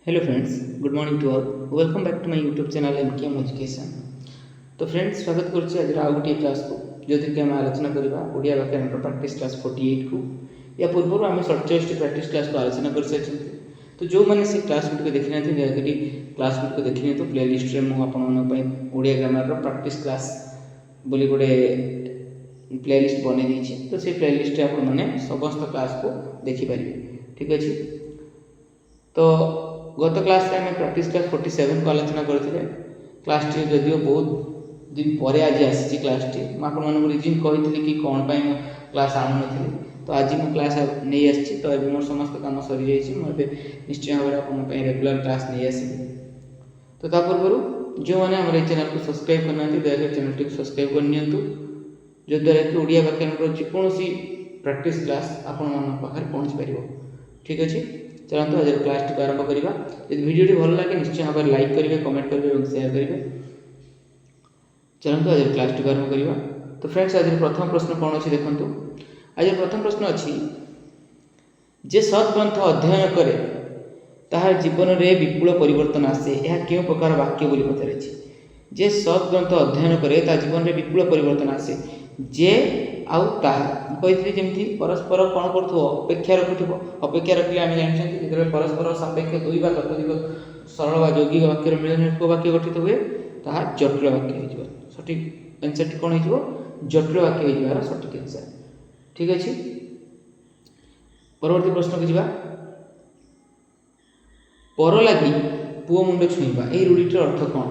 Hello friends, good morning to all. Welcome back to my YouTube channel MKM Education. ତ friends, ସ୍ୱାଗତ କରୁଛି ଆଜିର ଆଉ ଗୋଟିଏ କ୍ଲାସ୍କୁ, ଯେଉଁଥିରେ କି ଆମେ ଆଲୋଚନା କରିବା ଓଡ଼ିଆ ବ୍ୟାକରଣର ପ୍ରାକ୍ଟିସ୍ କ୍ଲାସ୍ 48କୁ। ୟା ପୂର୍ବରୁ ଆମେ 47ଟି ପ୍ରାକ୍ଟିସ୍ କ୍ଲାସ୍କୁ ଆଲୋଚନା କରିସାରିଛନ୍ତି। ତ ଯେଉଁମାନେ ସେ କ୍ଲାସ୍ ଗୁଡ଼ିକ ଦେଖିନାହାନ୍ତି, ଦୟାକରି କ୍ଲାସ୍ ଗୁଡ଼ିକ ଦେଖିନିଅନ୍ତୁ। ପ୍ଲେ ଲିଷ୍ଟରେ ମୁଁ ଆପଣମାନଙ୍କ ପାଇଁ ଓଡ଼ିଆ ଗ୍ରାମାରର ପ୍ରାକ୍ଟିସ୍ କ୍ଲାସ୍ ବୋଲି ଗୋଟେ ପ୍ଲେ ଲିଷ୍ଟ ବନେଇ ଦେଇଛି। ତ ସେଇ ପ୍ଲେ ଲିଷ୍ଟରେ ଆପଣମାନେ ସମସ୍ତ କ୍ଲାସ୍କୁ ଦେଖିପାରିବେ। ଠିକ୍ ଅଛି। ତ ଗତ କ୍ଲାସ୍ରେ ଆମେ ପ୍ରାକ୍ଟିସ୍ କ୍ଲାସ୍ 47କୁ ଆଲୋଚନା କରିଥିଲେ। କ୍ଲାସ୍ଟି ଯଦିଓ ବହୁତ ଦିନ ପରେ ଆଜି ଆସିଛି କ୍ଲାସ୍ଟି, ମୁଁ ଆପଣମାନଙ୍କୁ ରିଜିନ୍ କହିଥିଲି କି କ'ଣ ପାଇଁ ମୁଁ କ୍ଲାସ୍ ଆଣୁନଥିଲି। ତ ଆଜି ମୁଁ କ୍ଲାସ୍ ନେଇ ଆସିଛି। ତ ଏବେ ମୋର ସମସ୍ତ କାମ ସରିଯାଇଛି। ମୁଁ ଏବେ ନିଶ୍ଚୟ ଭାବରେ ଆପଣଙ୍କ ପାଇଁ ରେଗୁଲାର କ୍ଲାସ୍ ନେଇ ଆସିବି। ତ ତା ପୂର୍ବରୁ ଯେଉଁମାନେ ଆମର ଏଇ ଚ୍ୟାନେଲକୁ ସବସ୍କ୍ରାଇବ୍ କରିନାହାନ୍ତି, ଦୟାକରି ଚ୍ୟାନେଲଟିକୁ ସବସ୍କ୍ରାଇବ୍ କରିନିଅନ୍ତୁ, ଯଦ୍ୱାରା କି ଓଡ଼ିଆ ବ୍ୟାକରଣର ଯେକୌଣସି ପ୍ରାକ୍ଟିସ୍ କ୍ଲାସ୍ ଆପଣମାନଙ୍କ ପାଖରେ ପହଞ୍ଚି ପାରିବ। ଠିକ୍ ଅଛି, ଚାଲନ୍ତୁ ଆଜିର କ୍ଲାସ୍ଟିକୁ ଆରମ୍ଭ କରିବା। ଯଦି ଭିଡ଼ିଓଟି ଭଲ ଲାଗେ, ନିଶ୍ଚୟ ଭାବରେ ଲାଇକ୍ କରିବେ, କମେଣ୍ଟ କରିବେ ଏବଂ ସେୟାର କରିବେ। ଚାଲନ୍ତୁ ଆଜିର କ୍ଲାସ୍ଟିକୁ ଆରମ୍ଭ କରିବା। ତ ଫ୍ରେଣ୍ଡସ୍, ଆଜିର ପ୍ରଥମ ପ୍ରଶ୍ନ କ'ଣ ଅଛି ଦେଖନ୍ତୁ। ଆଜିର ପ୍ରଥମ ପ୍ରଶ୍ନ ଅଛି, ଯେ ସଦ୍ଗ୍ରନ୍ଥ ଅଧ୍ୟୟନ କରେ, ତାହାର ଜୀବନରେ ବିପୁଳ ପରିବର୍ତ୍ତନ ଆସେ, ଏହା କେଉଁ ପ୍ରକାର ବାକ୍ୟ ବୋଲି ପଚାରିଛି। ଯେ ସଦ୍ଗ୍ରନ୍ଥ ଅଧ୍ୟୟନ କରେ, ତା ଜୀବନରେ ବିପୁଳ ପରିବର୍ତ୍ତନ ଆସେ। ଯେ ଆଉ ତାହା, ମୁଁ କହିଥିଲି ଯେମିତି ପରସ୍ପର କ'ଣ କରୁଥିବ? ଅପେକ୍ଷା ରଖୁଥିବ। ଅପେକ୍ଷା ରଖିଲେ ଆମେ ଜାଣିଛନ୍ତି, ଯେତେବେଳେ ପରସ୍ପର ସାପେକ୍ଷ ଦୁଇ ବା ତତୋଧିକ ସରଳ ବା ଯୌଗିକ ବାକ୍ୟର ମିଳନ କେଉଁ ବାକ୍ୟ ଗଠିତ ହୁଏ, ତାହା ଜଟିଳ ବାକ୍ୟ ହେଇଯିବ। ସଠିକ୍ ଆନ୍ସର୍ଟି କ'ଣ ହେଇଯିବ? ଜଟିଳ ବାକ୍ୟ ହେଇଯିବ ଏହାର ସଠିକ୍ ଆନ୍ସର୍। ଠିକ୍ ଅଛି, ପରବର୍ତ୍ତୀ ପ୍ରଶ୍ନକୁ ଯିବା। ପର ଲାଗି ପୁଅ ମୁଣ୍ଡ ଛୁଇଁବା, ଏହି ରୂଢ଼ିଟିର ଅର୍ଥ କ'ଣ?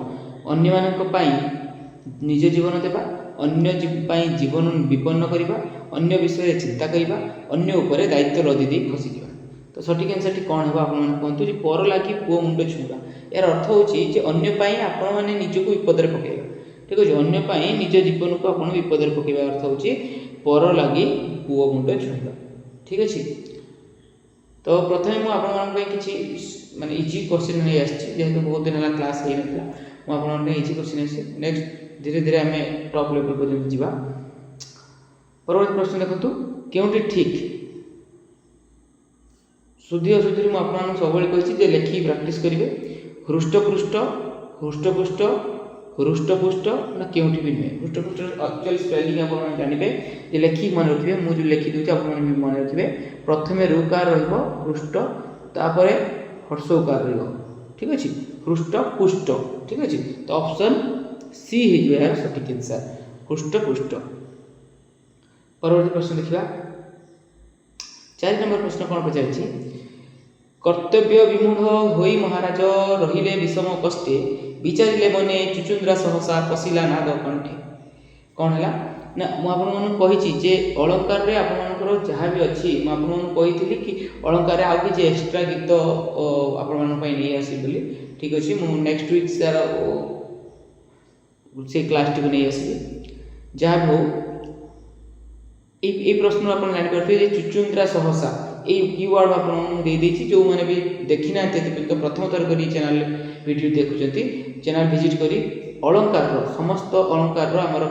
ଅନ୍ୟମାନଙ୍କ ପାଇଁ ନିଜ ଜୀବନ ଦେବା, ଅନ୍ୟ ପାଇଁ ଜୀବନ ବିପନ୍ନ କରିବା, ଅନ୍ୟ ବିଷୟରେ ଚିନ୍ତା କରିବା, ଅନ୍ୟ ଉପରେ ଦାୟିତ୍ୱ ଲଦି ଦେଇ ଖସିଯିବା। ତ ସଠିକ୍ ଆନ୍ସର୍ଟି କ'ଣ ହେବ, ଆପଣମାନେ କୁହନ୍ତୁ ଯେ ପର ଲାଗି ପୁଅ ମୁଣ୍ଡ ଛୁଇଁବା, ଏହାର ଅର୍ଥ ହେଉଛି ଯେ ଅନ୍ୟ ପାଇଁ ଆପଣମାନେ ନିଜକୁ ବିପଦରେ ପକାଇବା। ଠିକ୍ ଅଛି, ଅନ୍ୟ ପାଇଁ ନିଜ ଜୀବନକୁ ଆପଣ ବିପଦରେ ପକାଇବା ଅର୍ଥ ହେଉଛି ପର ଲାଗି ପୁଅ ମୁଣ୍ଡ ଛୁଇଁବା। ଠିକ୍ ଅଛି। ତ ପ୍ରଥମେ ମୁଁ ଆପଣମାନଙ୍କ ପାଇଁ କିଛି ମାନେ ଇଜି କ୍ୱେଶ୍ଚିନ୍ ନେଇ ଆସିଛି। ଯେହେତୁ ବହୁତ ଦିନ ହେଲା କ୍ଲାସ୍ ହେଇନଥିଲା, ମୁଁ ଆପଣଙ୍କ ପାଇଁ ଇଜି କ୍ୱେଶ୍ଚିନ୍ ଆସିଛି। ନେକ୍ସଟ ଧୀରେ ଧୀରେ ଆମେ ଟପ୍ ଲେଭେଲ୍ ପର୍ଯ୍ୟନ୍ତ ଯିବା। ପରବର୍ତ୍ତୀ ପ୍ରଶ୍ନ ଦେଖନ୍ତୁ, କେଉଁଟି ଠିକ୍? ଶୁଦ୍ଧି ଅଶୁଦ୍ଧିରେ ମୁଁ ଆପଣମାନଙ୍କୁ ସବୁବେଳେ କହିଛି ଯେ ଲେଖିକି ପ୍ରାକ୍ଟିସ୍ କରିବେ। ହୃଷ୍ଟପୃଷ୍ଟ, ହୃଷ୍ଟପୁଷ୍ଟ, ହୃଷ୍ଟପୁଷ୍ଟ ନା କେଉଁଠି ବି ନୁହେଁ? ହୃଷ୍ଟପୃଷ୍ଟ ଆକ୍ଚୁଆଲି ସ୍ପେଲିଂ ଆପଣମାନେ ଜାଣିବେ ଯେ ଲେଖିକି ମନେ ରଖିବେ। ମୁଁ ଯେଉଁ ଲେଖିଦେଉଛି, ଆପଣମାନେ ବି ମନେ ରଖିବେ। ପ୍ରଥମେ ରୁକାର ରହିବ, ହୃଷ୍ଟ, ତାପରେ ହର୍ଷଉକାର ରହିବ। ଠିକ୍ ଅଛି, ହୃଷ୍ଟ ପୁଷ୍ଟ। ଠିକ୍ ଅଛି, ତ ଅପସନ୍ ସି ହେଇଯିବ ଏହାର ସଠିକ୍ ଆନ୍ସର୍, ହୃଷ୍ଟପୁଷ୍ଟ। ପରବର୍ତ୍ତୀ ପ୍ରଶ୍ନ ଦେଖିବା। 4 ନମ୍ବର ପ୍ରଶ୍ନ କ'ଣ ପଚାରିଛି? କର୍ତ୍ତବ୍ୟ ବିମୂଢ଼ ହୋଇ ମହାରାଜ ରହିଲେ ବିଷମ କଷ୍ଟେ, ବିଚାରିଲେ ମନେ ଚୁଚୁନ୍ଦ୍ରା ସହସା ପଶିଲା ନାଗ କଣ୍ଠେ। କ'ଣ ହେଲା ନା, ମୁଁ ଆପଣମାନଙ୍କୁ କହିଛି ଯେ ଅଳଙ୍କାରରେ ଆପଣମାନଙ୍କର ଯାହା ବି ଅଛି, ମୁଁ ଆପଣମାନଙ୍କୁ କହିଥିଲି କି ଅଳଙ୍କାରରେ ଆଉ କିଛି ଏକ୍ସଟ୍ରା ଗୀତ ଆପଣମାନଙ୍କ ପାଇଁ ନେଇ ଆସିବି ବୋଲି। ଠିକ୍ ଅଛି, ମୁଁ ନେକ୍ସଟ ୱିକ୍ ତାର ସେଇ କ୍ଲାସ୍ଟିକୁ ନେଇ ଆସିବି। ଯାହା ବି ହଉ, ଏଇ ପ୍ରଶ୍ନରୁ ଆପଣ ଜାଣିପାରୁଥିବେ ଯେ ଚୁଚୁନ୍ଦ୍ରା ସହସା, ଏଇ କିୱାର୍ଡ଼ ଆପଣଙ୍କୁ ଦେଇଦେଇଛି। ଯେଉଁମାନେ ବି ଦେଖିନାହାନ୍ତି ଏତେ ପର୍ଯ୍ୟନ୍ତ, ପ୍ରଥମ ଥର କରି ଚ୍ୟାନେଲ୍ ଭିଡ଼ିଓ ଦେଖୁଛନ୍ତି, ଚ୍ୟାନେଲ୍ ଭିଜିଟ୍ କରି ଅଳଙ୍କାରର, ସମସ୍ତ ଅଳଙ୍କାରର ଆମର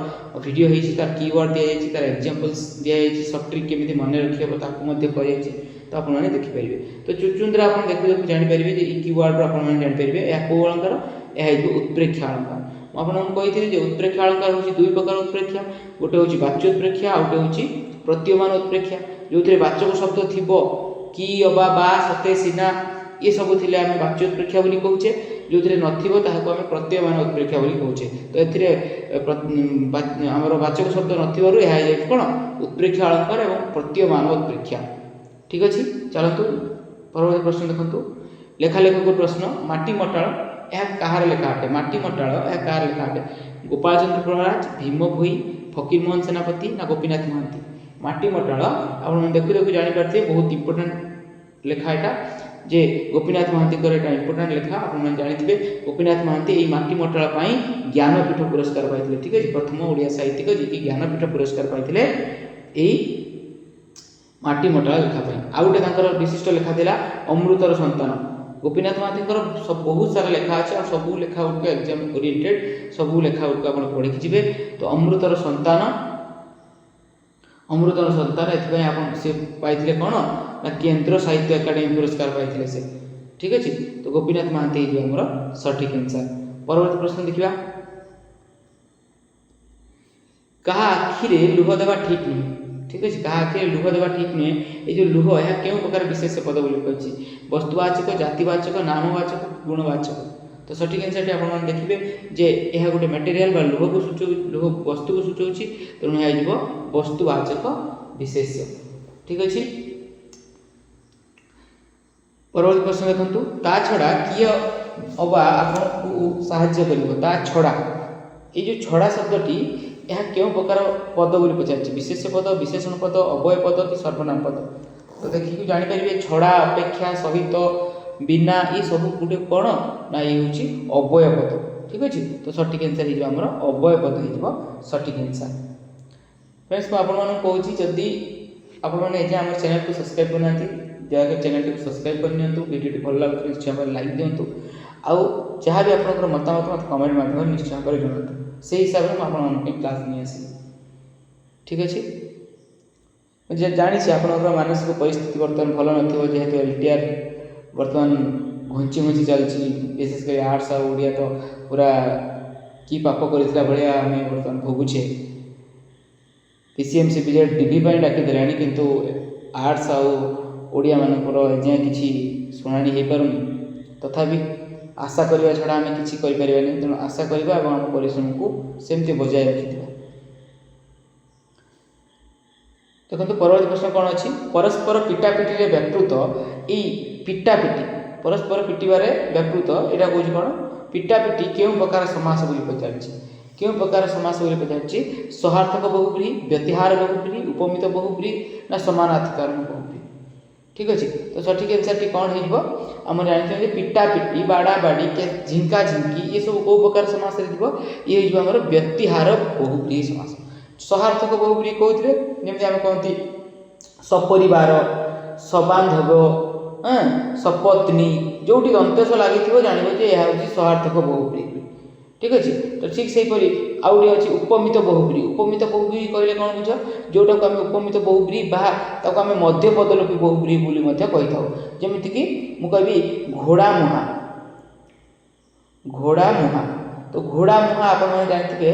ଭିଡ଼ିଓ ହେଇଛି। ତାର କିୱାର୍ଡ଼ ଦିଆଯାଇଛି, ତାର ଏକ୍ଜାମ୍ପଲ୍ସ ଦିଆଯାଇଛି, ସର୍ଟ ଟ୍ରିକ୍ କେମିତି ମନେ ରଖିହେବ ତାକୁ ମଧ୍ୟ କୁହାଯାଇଛି। ତ ଆପଣମାନେ ଦେଖିପାରିବେ। ତ ଚୁଚୁନ୍ଦ୍ରା ଆପଣ ଦେଖୁ ଦେଖୁ ଜାଣିପାରିବେ ଯେ ଏଇ କିୱାର୍ଡ଼ରୁ ଆପଣମାନେ ଜାଣିପାରିବେ ଏହା କେଉଁ ଅଳଙ୍କାର। ଏହା ହେଇଯିବ ଉତ୍ପ୍ରେକ୍ଷା ଅଳଙ୍କାର। ମୁଁ ଆପଣଙ୍କୁ କହିଥିଲି ଯେ ଉତ୍ପ୍ରେକ୍ଷା ଅଳଙ୍କାର ହେଉଛି ଦୁଇ ପ୍ରକାର ଉତ୍ପ୍ରେକ୍ଷା। ଗୋଟେ ହେଉଛି ବାଚ୍ୟ ଉତ୍ପ୍ରେକ୍ଷା, ଆଉ ଗୋଟେ ହେଉଛି ପ୍ରତୀୟମାନ ଉତ୍ପ୍ରେକ୍ଷା। ଯେଉଁଥିରେ ବାଚକ ଶବ୍ଦ ଥିବ, କି, ଅବା, ବା, ସତେ, ସିନା, ଏସବୁ ଥିଲେ ଆମେ ବାଚ୍ୟ ଉତ୍ପ୍ରେକ୍ଷା ବୋଲି କହୁଛେ। ଯେଉଁଥିରେ ନଥିବ, ତାହାକୁ ଆମେ ପ୍ରତୀୟମାନ ଉତ୍ପ୍ରେକ୍ଷା ବୋଲି କହୁଛେ। ତ ଏଥିରେ ଆମର ବାଚକ ଶବ୍ଦ ନଥିବାରୁ ଏହା ହେଇଯାଉଛି କ'ଣ? ଉତ୍ପ୍ରେକ୍ଷା ଅଳଙ୍କାର ଏବଂ ପ୍ରତୀୟମାନ ଉତ୍ପ୍ରେକ୍ଷା। ଠିକ୍ ଅଛି, ଚାଲନ୍ତୁ ପରବର୍ତ୍ତୀ ପ୍ରଶ୍ନ ଦେଖନ୍ତୁ। ଲେଖା ଲେଖକ ପ୍ରଶ୍ନ। ମାଟି ମଟାଳ, ଏହା କାହାର ଲେଖା ଅଟେ? ମାଟି ମଟାଳ, ଏହା କାହାର ଲେଖା ଅଟେ? ଗୋପାଳ ଚନ୍ଦ୍ର ପ୍ରହରାଜ, ଭୀମ ଭୋଇ, ଫକୀରମୋହନ ସେନାପତି ନା ଗୋପୀନାଥ ମହାନ୍ତି? ମାଟି ମଟାଳ ଆପଣ ଦେଖୁ ଦେଖୁ ଜାଣିପାରୁଥିବେ, ବହୁତ ଇମ୍ପୋର୍ଟାଣ୍ଟ ଲେଖା ଏଇଟା ଯେ ଗୋପୀନାଥ ମହାନ୍ତିଙ୍କର ଏଇଟା ଇମ୍ପୋର୍ଟାଣ୍ଟ ଲେଖା। ଆପଣମାନେ ଜାଣିଥିବେ, ଗୋପୀନାଥ ମହାନ୍ତି ଏଇ ମାଟି ମଟାଳ ପାଇଁ ଜ୍ଞାନପୀଠ ପୁରସ୍କାର ପାଇଥିଲେ। ଠିକ୍ ଅଛି, ପ୍ରଥମ ଓଡ଼ିଆ ସାହିତ୍ୟିକ ଯିଏକି ଜ୍ଞାନପୀଠ ପୁରସ୍କାର ପାଇଥିଲେ ଏଇ ମାଟି ମଟାଳ ଲେଖା ପାଇଁ। ଆଉ ଗୋଟେ ତାଙ୍କର ବିଶିଷ୍ଟ ଲେଖା ଥିଲା ଅମୃତର ସନ୍ତାନ। ଗୋପୀନାଥ ମହାନ୍ତିଙ୍କର ବହୁତ ସାରା ଲେଖା ଅଛି ଆଉ ସବୁ ଲେଖା ଗୁଡ଼ିକ ଏକ୍ଜାମ୍ ଓରିଏଣ୍ଟେଡ୍। ସବୁ ଲେଖା ଗୁଡ଼ିକ ଆପଣ ପଢ଼ିକି ଯିବେ। ତ ଅମୃତର ସନ୍ତାନ, ଅମୃତର ସନ୍ତାନ, ଏଥିପାଇଁ ଆପଣ ସେ ପାଇଥିଲେ କ'ଣ ନା କେନ୍ଦ୍ର ସାହିତ୍ୟ ଏକାଡେମୀ ପୁରସ୍କାର ପାଇଥିଲେ ସେ। ଠିକ୍ ଅଛି, ତ ଗୋପୀନାଥ ମହାନ୍ତି ହେଇଯିବ ଆମର ସଠିକ୍ ଆନ୍ସର୍। ପରବର୍ତ୍ତୀ ପ୍ରଶ୍ନ ଦେଖିବା। କାହା ଆଖିରେ ଲୁହ ଦେବା ଠିକ୍ ନୁହେଁ? ଠିକ୍ ଅଛି, କାହା ଆଖିରେ ଲୁହ ଦେବା ଠିକ୍ ନୁହେଁ। ଏଇ ଯେଉଁ ଲୁହ, ଏହା କେଉଁ ପ୍ରକାର ବିଶେଷ ପଦ ବୋଲି କହିଛି? ବସ୍ତୁବାଚକ, ଜାତିବାଚକ, ନାମବାଚକ, ଗୁଣବାଚକ। ତ ସଠିକ୍ ଆନ୍ସର୍ଟି ଆପଣମାନେ ଦେଖିବେ ଯେ ଏହା ଗୋଟେ ମ୍ୟାଟେରିଆଲ ବା ଲୁହକୁ ସୂଚଉ, ଲୁହ ବସ୍ତୁକୁ ସୂଚାଉଛି, ତେଣୁ ଏହା ହେଇଯିବ ବସ୍ତୁବାଚକ ବିଶେଷ୍ୟ। ଠିକ୍ ଅଛି, ପରବର୍ତ୍ତୀ ପ୍ରଶ୍ନ ଦେଖନ୍ତୁ। ତା ଛଡ଼ା କିଏ ଅବା ଆପଣଙ୍କୁ ସାହାଯ୍ୟ କରିବ? ତା ଛଡ଼ା, ଏଇ ଯେଉଁ ଛଡ଼ା ଶବ୍ଦଟି, ଏହା କେଉଁ ପ୍ରକାର ପଦ ବୋଲି ପଚାରିଛି? ବିଶେଷ୍ୟ ପଦ, ବିଶେଷଣ ପଦ, ଅବ୍ୟୟ ପଦ କି ସର୍ବନାମ ପଦ? ତ ଦେଖିକି ଜାଣିପାରିବେ, ଛଡ଼ା, ଅପେକ୍ଷା, ସହିତ, ବିନା, ଏ ସବୁ ଗୋଟେ କ'ଣ ନା ଇଏ ହେଉଛି ଅବ୍ୟୟ ପଦ। ଠିକ୍ ଅଛି, ତ ସଠିକ୍ ଆନ୍ସର୍ ହେଇଯିବ ଆମର ଅବ୍ୟୟ ପଦ ହେଇଯିବ ସଠିକ୍ ଆନ୍ସର୍। ଫ୍ରେଣ୍ଡସ୍, ମୁଁ ଆପଣମାନଙ୍କୁ କହୁଛି, ଯଦି ଆପଣମାନେ ଏଯାଏଁ ଆମର ଚ୍ୟାନେଲକୁ ସବସ୍କ୍ରାଇବ୍ କରିନାହାନ୍ତି, ଦୟାକରି ଚ୍ୟାନେଲଟିକୁ ସବସ୍କ୍ରାଇବ୍ କରିନିଅନ୍ତୁ। ଭିଡ଼ିଓଟି ଭଲ ଲାଗୁଥିଲେ ନିଶ୍ଚୟ ଭାବରେ ଲାଇକ୍ ଦିଅନ୍ତୁ, ଆଉ ଯାହା ବି ଆପଣଙ୍କର ମତାମତ ମୋତେ କମେଣ୍ଟ ମାଧ୍ୟମରେ ନିଶ୍ଚୟ ଭାବରେ ଜଣାନ୍ତୁ। ସେଇ ହିସାବରେ ମୁଁ ଆପଣମାନଙ୍କ ପାଇଁ କ୍ଲାସ୍ ନେଇ ଆସିବି। ଠିକ୍ ଅଛି, ମୁଁ ଜାଣିଛି ଆପଣଙ୍କର ମାନସିକ ପରିସ୍ଥିତି ବର୍ତ୍ତମାନ ଭଲ ନଥିବ, ଯେହେତୁ LTR ବର୍ତ୍ତମାନ ଘୁଞ୍ଚି ଘୁଞ୍ଚି ଚାଲିଛି। ବିଶେଷ କରି ଆର୍ଟ୍ସ ଆଉ ଓଡ଼ିଆ ତ ପୁରା କି ପାପ କରିଥିଲା ଭଳିଆ ଆମେ ବର୍ତ୍ତମାନ ଭୋଗୁଛେ। PCM, CBZ, DV ପାଇଁ ଡାକିଦେଲାଣି, କିନ୍ତୁ ଆର୍ଟ୍ସ ଆଉ ଓଡ଼ିଆମାନଙ୍କର ଏଯାଏଁ କିଛି ଶୁଣାଣି ହେଇପାରୁନି। ତଥାପି ଆଶା କରିବା ଛଡ଼ା ଆମେ କିଛି କରିପାରିବାନି, ତେଣୁ ଆଶା କରିବା ଏବଂ ଆମ ପରିଶ୍ରମକୁ ସେମିତି ବଜାୟ ରଖିଥିବା। ଦେଖନ୍ତୁ, ପରବର୍ତ୍ତୀ ପ୍ରଶ୍ନ କ'ଣ ଅଛି? ପରସ୍ପର ପିଟାପିଟିରେ ବ୍ୟାପୃତ। ଏଇ ପିଟାପିଟି, ପରସ୍ପର ପିଟିବାରେ ବ୍ୟାପୃତ, ଏଇଟା କହୁଛି କ'ଣ? ପିଟାପିଟି କେଉଁ ପ୍ରକାର ସମାସ ବୋଲି ପଚାରିଛି। କେଉଁ ପ୍ରକାର ସମାସ ବୋଲି ପଚାରିଛି? ସହାର୍ଥକ ବହୁବ୍ରୀହି, ବ୍ୟତିହାର ବହୁବ୍ରୀହି, ଉପମିତ ବହୁବ୍ରୀହି ନା ସମାନାଧିକରଣ ବହୁବ୍ରୀହି? ଠିକ୍ ଅଛି, ତ ସଠିକ୍ ଆନ୍ସର୍ଟି କ'ଣ ହେଇଯିବ? ଆମର ଜାଣିଛନ୍ତି ପିଟାପିଟି, ବାଡ଼ାବାଡ଼ି, ଝିଙ୍କା ଝିଙ୍କି, ଏସବୁ କେଉଁ ପ୍ରକାର ସମାସରେ ଯିବ? ଇଏ ହେଇଯିବ ଆମର ବ୍ୟତିହାର ବହୁବ୍ରୀହି ସମାସ। ସହାର୍ଥକ ବହୁବ୍ରୀହି କହୁଥିଲେ, ଯେମିତି ଆମେ କହନ୍ତି ସପରିବାର, ସବାନ୍ଧବ, ସପତ୍ନୀ, ଯେଉଁଠି ଦନ୍ତେଶ ଲାଗିଥିବ ଜାଣିବ ଯେ ଏହା ହେଉଛି ସହାର୍ଥକ ବହୁବ୍ରୀହି। ଠିକ୍ ଅଛି, ତ ଠିକ୍ ସେହିପରି ଆଉ ଗୋଟିଏ ଅଛି ଉପମିତ ବହୁବ୍ରୀହି। ଉପମିତ ବହୁବ୍ରୀହି କହିଲେ କ'ଣ ବୁଝ? ଯେଉଁଟାକୁ ଆମେ ଉପମିତ ବହୁବ୍ରୀହି ବା ତାକୁ ଆମେ ମଧ୍ୟପଦଲୋପୀ ବହୁବ୍ରୀହି ବୋଲି ମଧ୍ୟ କହିଥାଉ। ଯେମିତିକି ମୁଁ କହିବି ଘୋଡ଼ା ମୁହାଁ। ଘୋଡ଼ା ମୁହାଁ, ତ ଘୋଡ଼ା ମୁହାଁ ଆପଣମାନେ ଜାଣିଥିବେ